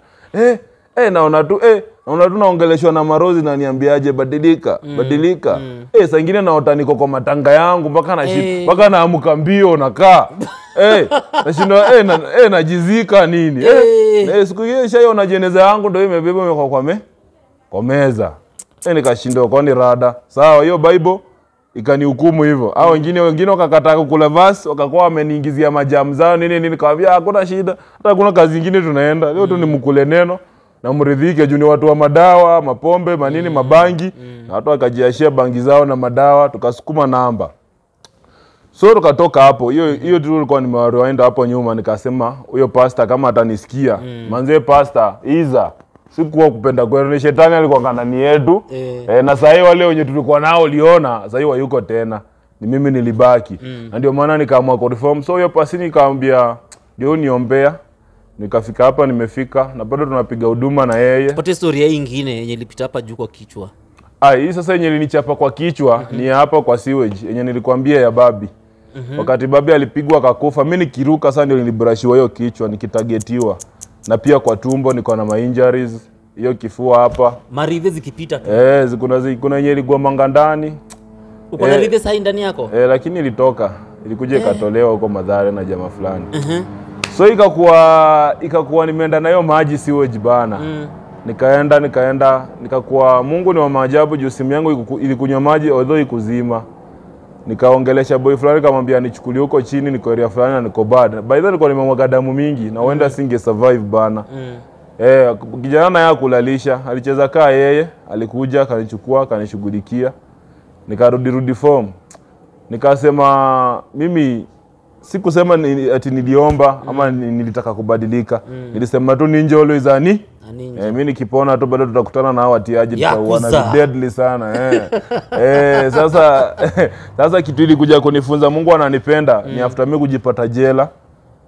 Naona tu naona tu naongeleshwa na marozi na niambiaje badilika, badilika. Saa nyingine naota niko kwa matanga yangu mpaka na mpaka naamka mbio nakaa. Nashindwa najizika nini. Siku hiyo shaiona jeneza yangu ndio imebeba imekuwa kwa meza. Nikashindwa kwa ni rada. Sawa, hiyo Bible ikanihukumu hivyo. Hao wengine wakakataa kukula verse, wakakuwa wameniingizia majamu zao nini nini, nikamwambia hakuna shida. Hata hakuna kazi nyingine tunaenda. Leo tu ni mkule neno na mridhike juu ni watu wa madawa, mapombe, manini, mabangi. Na watu wakajiashia bangi zao na madawa, tukasukuma namba. So tukatoka hapo. Hiyo tu nilikuwa nimewaenda hapo nyuma, nikasema huyo pastor kama atanisikia, manze pastor Iza, sikuwa kupenda kwenu, ni shetani alikuwa ndani yetu. Na sasa wale wenye tulikuwa nao uliona, sasa hayuko tena. Ni mimi nilibaki. Na ndio maana nikaamua ku reform. So hiyo pasini nikamwambia ndio niombea. Nikafika hapa nimefika na bado tunapiga huduma na yeye. Pate story nyingine yenye ilipita hapa juu kwa kichwa. Hii sasa yenye ilinichapa kwa kichwa ni hapa kwa sewage yenye nilikwambia ya babi. Wakati babi alipigwa akakufa, mimi nikiruka sasa ndio nilibrashiwa hiyo kichwa nikitagetiwa. Na pia kwa tumbo niko na injuries, hiyo kifua hapa. Maridhe zikipita tu. Kuna yenye iligwa manga ndani. Uko na ridhe sahi ndani yako? Lakini ilitoka. Ilikuja ikatolewa huko Madhare na jamaa fulani. So ikakuwa nimeenda na hiyo maji sewage bana. Nikaenda nikakuwa Mungu ni wa maajabu juu simu yangu ilikunywa maji although ikuzima. Nikaongelesha boy fulani kamwambia nichukulie huko chini, niko area fulani na niko bad. By the way nilikuwa nimemwaga damu mingi na huenda singe survive bana. Kijana naye kulalisha, alicheza kaa yeye, alikuja akanichukua, akanishughulikia. Nikarudi form. Nikasema mimi sikusema ati niliomba ama nilitaka kubadilika. Nilisema tu ninja always ani. Mimi nikipona tu bado tutakutana na hao watiaji, tutaona deadly sana. Sasa kitu ilikuja kunifunza Mungu ananipenda ni after mimi kujipata jela,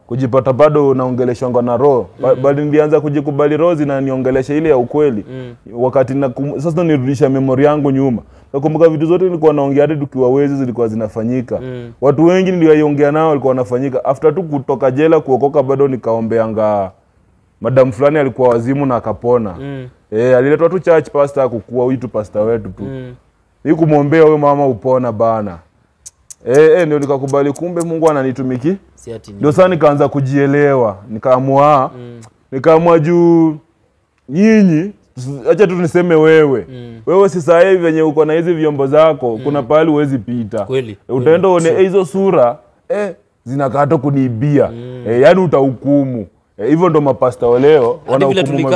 kujipata bado naongeleshwa na roho. Bali nilianza kujikubali roho zinaniongelesha ile ya ukweli. Wakati sasa nirudisha memory yangu nyuma. Nakumbuka vitu zote nilikuwa naongea hadi tukiwa wezi zilikuwa zinafanyika. Watu wengi niliwaongea nao walikuwa wanafanyika. After tu kutoka jela kuokoka bado nikaombeanga madam fulani alikuwa wazimu na akapona. Aliletwa tu church pastor kukua huyu tu pastor wetu tu. Ni kumuombea huyo mama upona bana. Ndio nikakubali kumbe Mungu ananitumiki. Ndio sasa nikaanza kujielewa, nikaamua. Nikaamua juu nyinyi, acha tu niseme wewe. Wewe si sasa hivi venye uko na hizi vyombo zako, kuna pahali huwezi pita. Kweli. Utaenda uone hizo sura zinakata kuniibia. Yaani utahukumu. Hivyo ndo mapasta wa leo wanahukumu.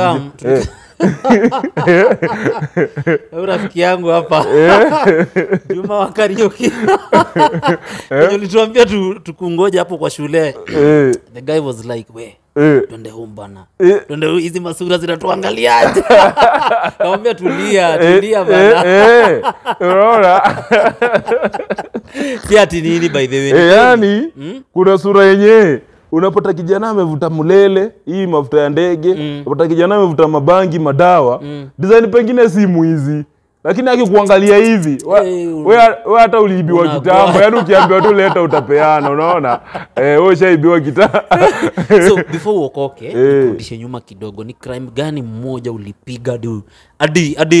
Rafiki yangu hapa Juma wa Kariuki. Nilituambia tukungoja hapo kwa shule. The guy was like, we twende home bana. Twende, hizi masura zinatuangaliaje? Naomba tulia, tulia bana. Unaona? Si ati nini by the way. Yaani kuna sura yenyewe unapata kijana amevuta mulele, hii mafuta ya ndege, unapata kijana amevuta mabangi, madawa, design pengine si mwizi. Lakini akikuangalia hivi, wewe hata uliibiwa kitambo, yaani ukiambiwa tu leta utapeana, unaona? Wewe ushaibiwa kitambo. So before uokoke, nikurudishe nyuma kidogo, ni crime gani mmoja ulipiga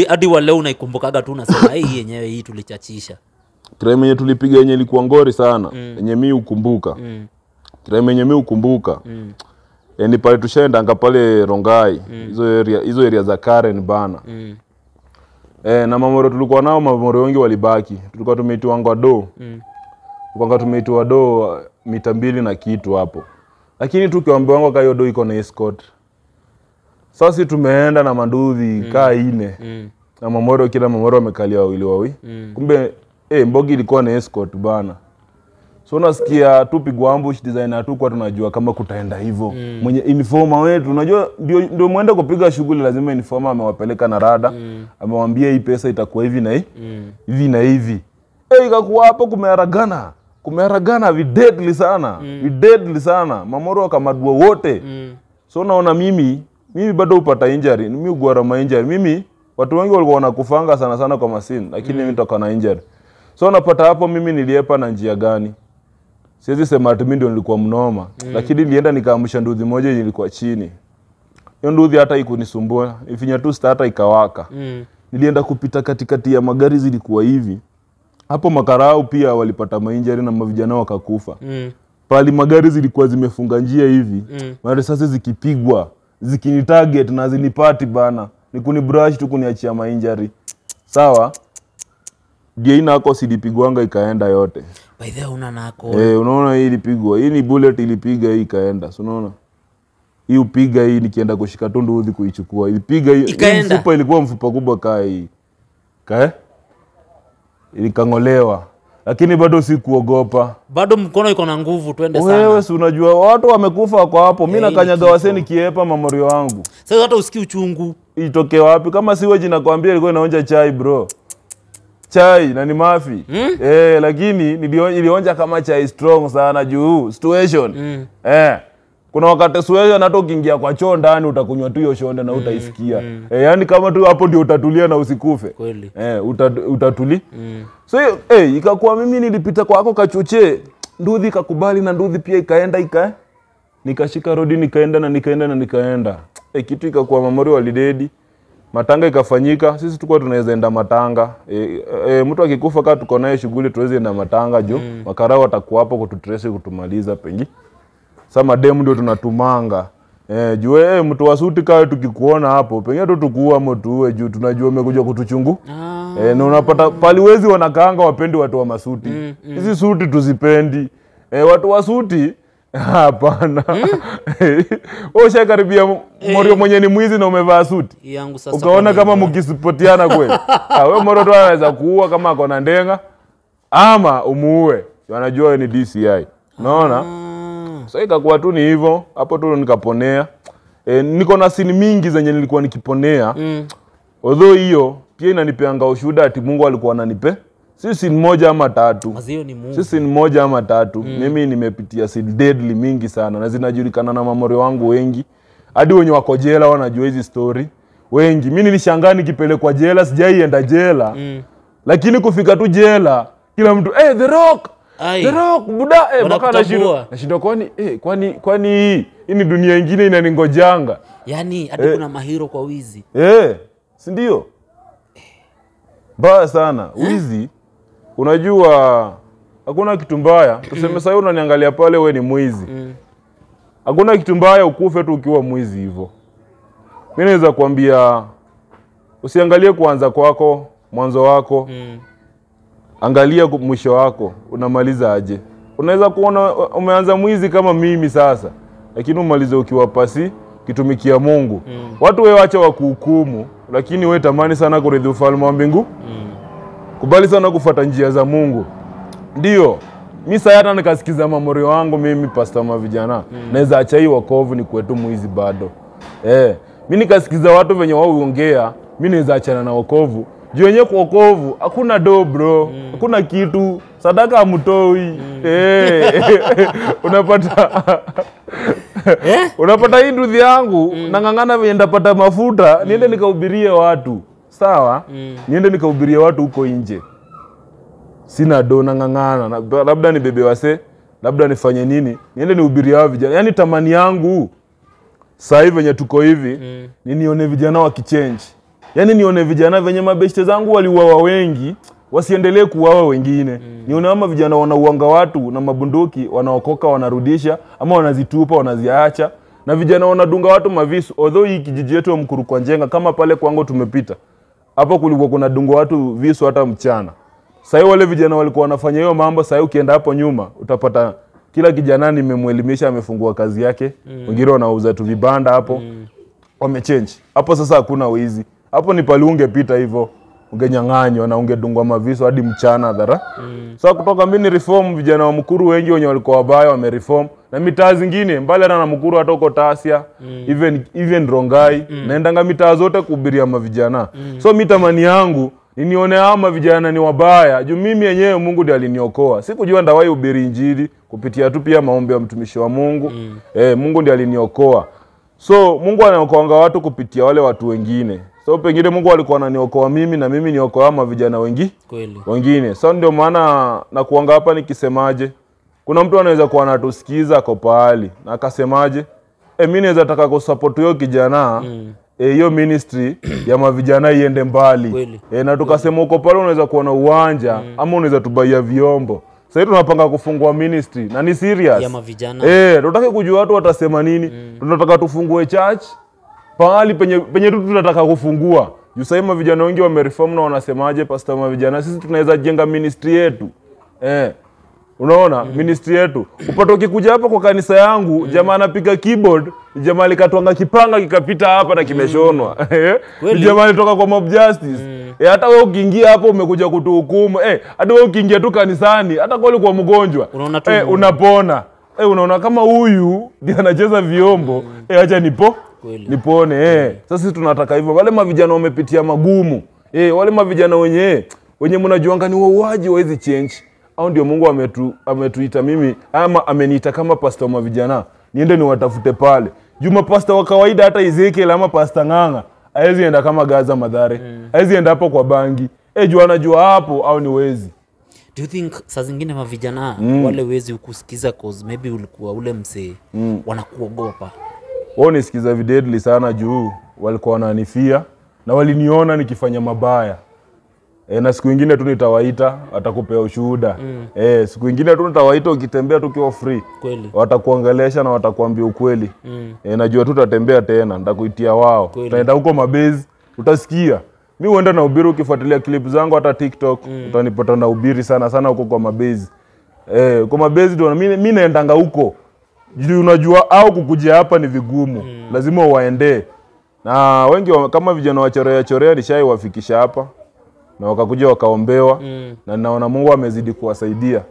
hadi wa leo unaikumbukaga tu unasema hii yenyewe hii tulichachisha? Crime yenye tulipiga yenye ilikuwa ngori sana, yenye mimi ukumbuka. Crime yenye mimi ukumbuka. Ni pale tushaenda pale Rongai, hizo area za Karen bana. Na mamoro tulikuwa nao, mamoro wengi walibaki. Tulikuwa tumeitiwa ngwa do. Tulikuwa tumeitiwa do mita 2 na kitu hapo. Lakini tukiambiwa ngwa kayo do iko na escort. Sasa tumeenda na manduthi kaa 4. Na mamoro kila mamoro amekalia wawili wawili. Kumbe mbogi ilikuwa na escort bana. So unasikia tupigwa ambush designer tu kwa tunajua kama kutaenda hivyo. Mwenye informer wetu unajua ndio muende kupiga shughuli lazima informer amewapeleka na rada, amewaambia hii pesa itakuwa hivi na hii, hivi na hivi. Ikakuwa hapo kumearagana. Kumearagana vi deadly sana. Vi deadly sana. Mamoro wakamadua wote. So naona mimi Mimi bado upata injury, mimi ugwara ma injury. Mimi watu wengi walikuwa wanakufanga sana sana kwa masini, lakini mimi nitoka na injury. So unapata hapo mimi niliepa na njia gani? Siwezi sema ati mimi ndio nilikuwa mnoma, lakini nilienda nikaamsha nduthi moja yenye ilikuwa chini. Hiyo nduthi hata ikunisumbua, ifinya tu starter ikawaka. Nilienda kupita katikati ya magari zilikuwa hivi. Hapo makarau pia walipata mainjury na mavijana wakakufa. Pali magari zilikuwa zimefunga njia hivi. Marisasi zikipigwa, zikinitarget na zinipati bana. Ni kunibrush tu kuniachia mainjury. Sawa? Ndio nako silipigwanga ikaenda yote. By the way una nako. Unaona hii ilipigwa. Hii ni bullet ilipiga hii ikaenda. So unaona? Hii upiga hii nikienda kushika tundu udhi kuichukua. Ilipiga hii. Ikaenda. Mfupa ilikuwa mfupa kubwa kaa hii. Kae? Ilikang'olewa. Lakini bado sikuogopa. Bado mkono iko na nguvu, twende sana. Wewe si unajua watu wamekufa kwa hapo. Mimi nakanyaga wasee nikiepa mamorio wangu. Sasa hata usikii uchungu. Itoke wapi? Kama si wewe nakwambia ilikuwa inaonja chai bro. Chai na ni mafi. Lakini ilionja kama chai strong sana juu situation. Kuna wakati situation hata ukiingia kwa choo ndani utakunywa tu hiyo shonde na utaisikia. Yani kama tu hapo ndio utatulia na usikufe. Kweli. Utatuli. So ikakuwa mimi nilipita kwa hako kachoche, nduthi ikakubali na nduthi pia ikaenda nikashika rodi nikaenda na nikaenda na nikaenda. Kitu ikakuwa mamori walidedi. Matanga ikafanyika, sisi tulikuwa tunaweza enda matanga. Mtu akikufa kama tuko naye shughuli tuweze enda matanga jo. Makarao watakuwa hapo kututrace kutumaliza pengi. Sasa mademu ndio tunatumanga. Juu mtu wa suti kae tukikuona hapo, pengine tu tukuua ama tuue juu tunajua umekuja kutuchungu. Na unapata paliwezi wanakaanga wapendi watu wa masuti. Hizi suti tuzipendi. Watu wa suti hapana. Wewe ushakaribia morio mwenye ni mwizi na umevaa suti. Yangu sasa ukaona kama mkisipotiana kweli. Wewe morio tu anaweza kuua kama ako na ndenga ama umuue. Wanajua wewe ni DCI. Unaona? So ikakuwa tu ni hivyo, hapo tu nikaponea. Niko na sini mingi zenye nilikuwa nikiponea. Although hiyo pia inanipeanga ushuhuda ati Mungu alikuwa ananipe. Sisi ni moja ama tatu. Mazio ni Mungu. Sisi ni moja ama tatu. Mimi nimepitia sin deadly mingi sana na zinajulikana na mamori wangu wengi. Hadi wenye wako jela wanajua hizi story. Wengi. Mimi nilishangaa nikipelekwa jela, sijaienda jela. Lakini kufika tu jela, kila mtu, The Rock. Ai. The Rock, buda, mpaka nashindwa. Nashindwa kwani kwani hii ni dunia nyingine inaningojanga. Yaani hadi kuna mahiro kwa wizi. Si ndio? Mbaya sana wizi. Unajua hakuna kitu mbaya. Tuseme sasa unaniangalia pale wewe ni mwizi. Hakuna kitu mbaya ukufe tu ukiwa mwizi hivyo. Mimi naweza kuambia usiangalie kuanza kwako, mwanzo wako. Angalia mwisho wako, unamaliza aje. Unaweza kuona umeanza mwizi kama mimi sasa, lakini umalize ukiwa pasi kitumikia Mungu. Watu wewe acha wakuhukumu, lakini wewe tamani sana kurithi ufalme wa mbingu. Kubali sana kufuata njia za Mungu. Ndio, mimi sasa hata nikasikiza mamorio wangu mimi pastor ma vijana, naweza acha hii wokovu ni kwetu mwizi bado. Mimi nikasikiza watu venye wao huongea, mimi naweza achana na wokovu. Juu yenyewe kwa wokovu hakuna do bro, hakuna kitu, sadaka hamtoi. Unapata unapata hii nduthi yangu nang'ang'ana venye ndapata mafuta, niende nikahubirie watu. Sawa? Niende nikahubirie watu huko nje. Sina do, nang'ang'ana, labda nibebe wase, labda nifanye nini, niende nihubirie hao vijana. Yaani tamani yangu sasa hivi venye tuko hivi, ni nione vijana wakichange. Yaani nione vijana venye mabeshte zangu waliuawa wengi, wasiendelee kuuawa wengine. Nione kama vijana wanauanga watu na mabunduki, wanaokoka wanarudisha ama wanazitupa wanaziacha, na vijana wanadunga watu mavisu. Although hii kijiji yetu ya Mkuru kwa Njenga kama pale kwangu tumepita, hapo kulikuwa kuna dunga watu visu hata mchana. Sasa wale vijana walikuwa wanafanya hiyo mambo, sasa ukienda hapo nyuma utapata kila kijana nimemuelimisha amefungua kazi yake. Wengine wanauza tu vibanda hapo. Wamechange. Hapo sasa hakuna wizi. Hapo ni pale ungepita hivyo ungenyang'anywa na ungedungwa mavisu hadi mchana dhara. So kutoka mimi ni reform, vijana wa Mkuru wengi wenye walikuwa wabaya wamereform, na mitaa zingine mbali na Mkuru hata huko Tasia, even Rongai, naendanga mitaa zote kuhubiria mavijana. So mimi tamani yangu ni nione hao mavijana ni wabaya, juu mimi yenyewe Mungu ndiye aliniokoa. Sikujua ndawahi hubiri injili kupitia tu pia maombi ya mtumishi wa Mungu. Mungu ndiye aliniokoa. So Mungu anaokoanga watu kupitia wale watu wengine. So pengine Mungu alikuwa ananiokoa mimi na mimi niokoa mavijana wengi Kweli. wengine. So ndio maana nakuanga hapa nikisemaje, kuna mtu anaweza kuwa anatusikiza ako pahali na akasemaje, mimi naweza taka kusupport huyo kijana hiyo ministry ya mavijana iende mbali. Na tukasema uko pale unaweza kuwa na uwanja ama unaweza tubaia vyombo. Sasa hivi tunapanga kufungua ministry na ni serious ya mavijana. Tunataka kujua watu watasema nini. Tunataka tufungue church pahali penye tu tunataka kufungua. Juu sasa hivi mavijana wengi wamereform na wanasemaje, pastor mavijana sisi tunaweza jenga ministry yetu. Unaona ministry yetu. Upate ukikuja hapa kwa kanisa yangu, jamaa anapiga keyboard, jamaa alikatwanga kipanga kikapita hapa na kimeshonwa. Jamaa alitoka kwa mob justice. Hata wewe ukiingia hapo umekuja kutuhukumu. Hata wewe ukiingia tu kanisani, hata kwa ulikuwa mgonjwa, unapona. Unaona kama huyu ndiye anacheza vyombo, acha nipone. Sasa sisi tunataka hivyo. Wale mavijana wamepitia magumu. Wale mavijana wenye mnajuanga ni wauaji wa hizi change. Au ndio Mungu ametuita mimi ama ameniita kama pastor wa vijana niende niwatafute pale. Juma pastor wa kawaida hata Ezekiel ama pastor Ng'ang'a haezi enda kama Gaza Madhare. Haezi enda hapo kwa bangi. Juu anajua hapo au ni wezi. Do you think saa zingine mavijana wale wezi ukusikiza cause maybe ulikuwa ule msee wanakuogopa? Wao nisikiza videdly sana juu walikuwa wananifia na waliniona nikifanya mabaya. Na siku nyingine tu nitawaita watakupea ushuhuda. Siku nyingine tu nitawaita ukitembea tukiwa free. Kweli. Watakuongelesha na watakuambia ukweli. Najua tu tutatembea tena, nitakuitia wao. Tutaenda huko mabezi, utasikia. Mimi huenda na ubiri, ukifuatilia clip zangu hata TikTok, utanipata na ubiri sana sana huko kwa mabezi. Kwa mabezi ndio mimi naendanga huko. Juu unajua au kukuja hapa ni vigumu. Lazima waende. Na wengi kama vijana wa chorea chorea nishaiwafikisha hapa. Na wakakuja wakaombewa na naona Mungu amezidi kuwasaidia.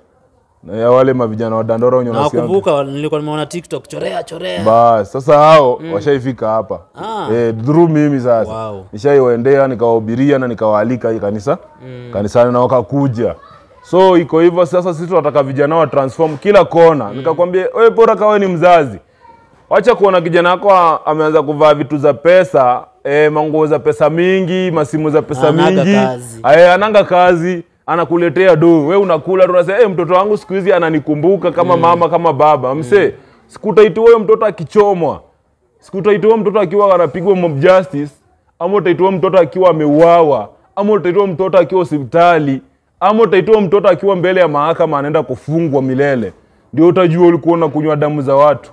Na ya wale mavijana wa Dandora wenye wanasikia. Nakumbuka nilikuwa nimeona TikTok chorea chorea. Bas, sasa hao washaifika hapa. Through mimi sasa. Wow. Nishaiwaendea nikawahubiria na nikawaalika hii kanisa. Kanisani na wakakuja. So iko hivyo sasa sisi tunataka vijana wa transform kila kona. Nikakwambia wewe bora kawe ni mzazi. Wacha kuona kijana wako ameanza kuvaa vitu za pesa, manguo za pesa mingi, masimu za pesa mingi. Ananga kazi, anakuletea do. Wewe unakula tu unasema mtoto wangu siku hizi ananikumbuka kama mama kama baba. Mse, sikutaitiwa huyo mtoto akichomwa. Sikutaitiwa mtoto akiwa anapigwa mob justice, ama utaitiwa mtoto akiwa ameuawa, ama utaitiwa mtoto akiwa hospitali, ama utaitiwa mtoto akiwa mbele ya mahakama anaenda kufungwa milele. Ndio utajua ulikuwa unakunywa damu za watu.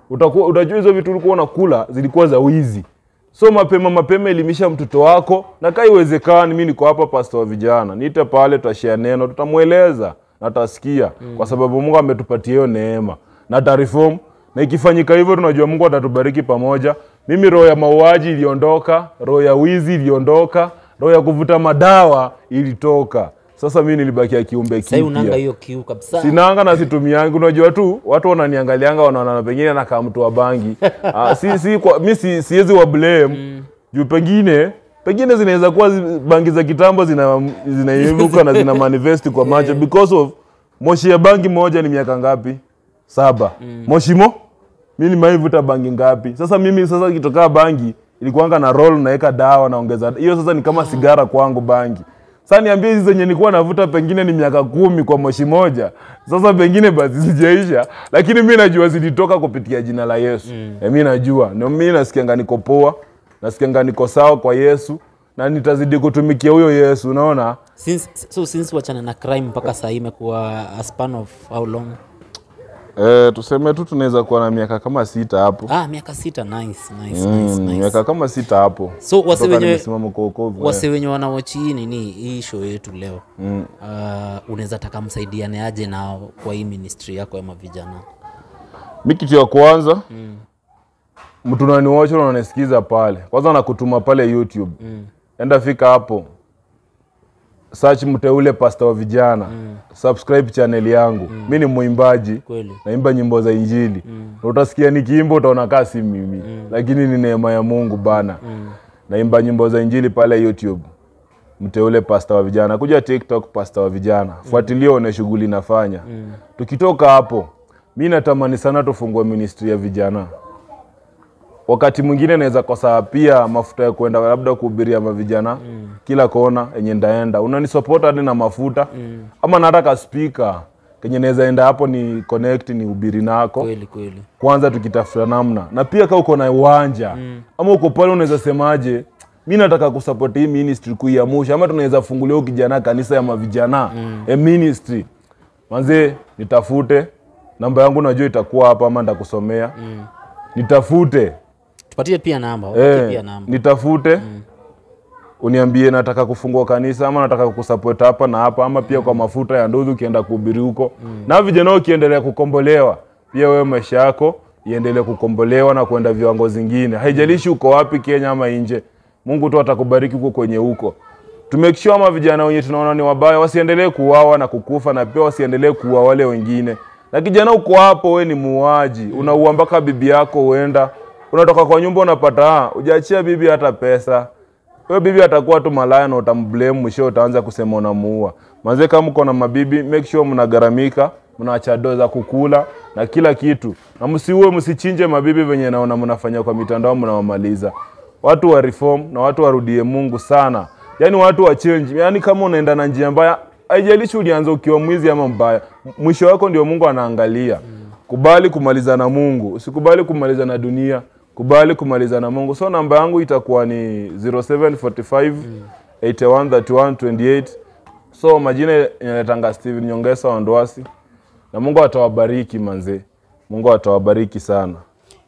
Utakuwa utajua hizo vitu ulikuwa unakula zilikuwa za wizi. So mapema mapema elimisha mtoto wako, na kai iwezekani mimi niko hapa pastor wa vijana, niite pale tutashare neno, tutamueleza na atasikia kwa sababu Mungu ametupatia hiyo neema na ta reform, na ikifanyika hivyo tunajua Mungu atatubariki pamoja. Mimi roho ya mauaji iliondoka, roho ya wizi iliondoka, roho ya kuvuta madawa ilitoka. Sasa mimi nilibakia kiumbe kipya. Sasa unanga hiyo kiu kabisa. Sinanga na situmiangi, unajua tu watu wananiangalianga wanaona pengine na kama mtu wa bangi. Si kwa mimi siwezi wa blame. Juu pengine zinaweza kuwa bangi za kitambo zinaivuka na zina manifest kwa macho because of moshi ya bangi moja ni miaka ngapi? 7. Moshi mo? Mimi nimeivuta bangi ngapi? Sasa mimi sasa kitoka bangi ilikuanga na roll naeka dawa naongeza. Hiyo sasa ni kama sigara kwangu bangi. Sasa niambie hizi zenye nilikuwa navuta pengine ni miaka 10 kwa moshi moja. Sasa pengine basi sijaisha, lakini mimi najua zilitoka kupitia jina la Yesu. Mimi najua. Ndio mimi nasikianga niko poa, nasikianga niko sawa kwa Yesu na nitazidi kutumikia huyo Yesu, unaona? Since wachana na crime mpaka sasa imekuwa a span of how long? Tuseme tu tunaweza kuwa na miaka kama 6 hapo. Miaka 6, nice. Miaka kama 6 hapo. So wase wenye wanawachi nini hii show yetu leo. Unaweza taka msaidiane aje nao kwa hii ministry yako ya mavijana? Mimi kitu ya kwanza, mtu unaniwatch na unanisikiza pale. Kwanza nakutuma pale YouTube. Enda fika hapo. Search Mteule Pastor wa Vijana. Subscribe channel yangu. Mimi ni mwimbaji. Naimba nyimbo za Injili. Utasikia nikiimba utaona kasi mimi. Lakini ni neema ya Mungu bana. Naimba nyimbo za Injili pale YouTube. Mteule Pastor wa Vijana. Kuja TikTok Pastor wa Vijana. Fuatilia one shughuli nafanya. Tukitoka hapo, mimi natamani sana tufungue ministry ya vijana. Wakati mwingine naweza kosa pia mafuta ya kuenda labda kuhubiria mavijana kila kona yenye ndaenda, unanisupport hadi na mafuta ama na hata ka speaker kenye naweza enda hapo ni connect ni hubiri nako. Kweli kweli. Kwanza tukitafuta namna, na pia kama uko na uwanja ama uko pale unaweza semaje, mi nataka kusupport hii ministry kuiamusha, ama tunaweza fungulia huyu kijana kanisa ya mavijana ministry. Manze nitafute namba yangu, najua itakuwa hapa ama nitakusomea. Nitafute. Tupatie pia namba, wapatie pia namba. Nitafute. Uniambie nataka kufungua kanisa ama nataka kukusupport hapa na hapa, ama pia kwa mafuta ya ndugu ukienda kuhubiri huko. Na vijana ukiendelea kukombolewa, pia wewe maisha yako iendelee kukombolewa na kwenda viwango zingine. Haijalishi uko wapi, Kenya ama nje. Mungu tu atakubariki huko kwenye huko. To make sure ama vijana wenye tunaona ni wabaya wasiendelee kuuawa na kukufa, na pia wasiendelee kuua wale wengine. Na kijana uko hapo, wewe ni muuaji, unaua mpaka bibi yako, huenda unatoka kwa nyumba unapata hujaachia bibi hata pesa. Wewe bibi atakuwa tu malaya na utamblame, mwisho utaanza kusema unamuua. Manze kama mko na mabibi, make sure mnagaramika, mnaacha doo za kukula na kila kitu. Na msiue, msichinje mabibi venye naona mnafanya kwa mitandao, mnawamaliza. Watu wa reform na watu warudie Mungu sana. Yaani watu wa change. Yaani kama unaenda na njia mbaya, haijalishi ulianza ukiwa mwizi ama mbaya, mwisho wako ndio Mungu anaangalia. Kubali kumaliza na Mungu, usikubali kumaliza na dunia. Kubali kumaliza na Mungu. So namba yangu itakuwa ni 0745 81 31 28. So majina inaletanga Steven Nyongesa wa Ndwasi. Na Mungu atawabariki manze. Mungu atawabariki sana.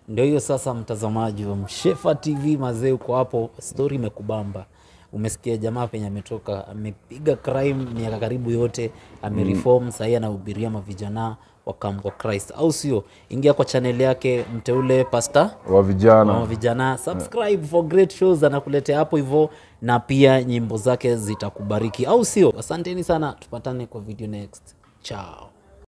Ndio hiyo sasa, mtazamaji wa Mshefa TV mazee, uko hapo, story imekubamba. Umesikia jamaa penye ametoka, amepiga crime miaka karibu yote, amereform, sahii anahubiria mavijana wakam kwa Christ, au sio? Ingia kwa channel yake Mteule Pastor wa vijana. Wa vijana, subscribe for great shows anakuletea hapo hivyo, na pia nyimbo zake zitakubariki, au sio? Asanteni sana, tupatane kwa video next. Ciao.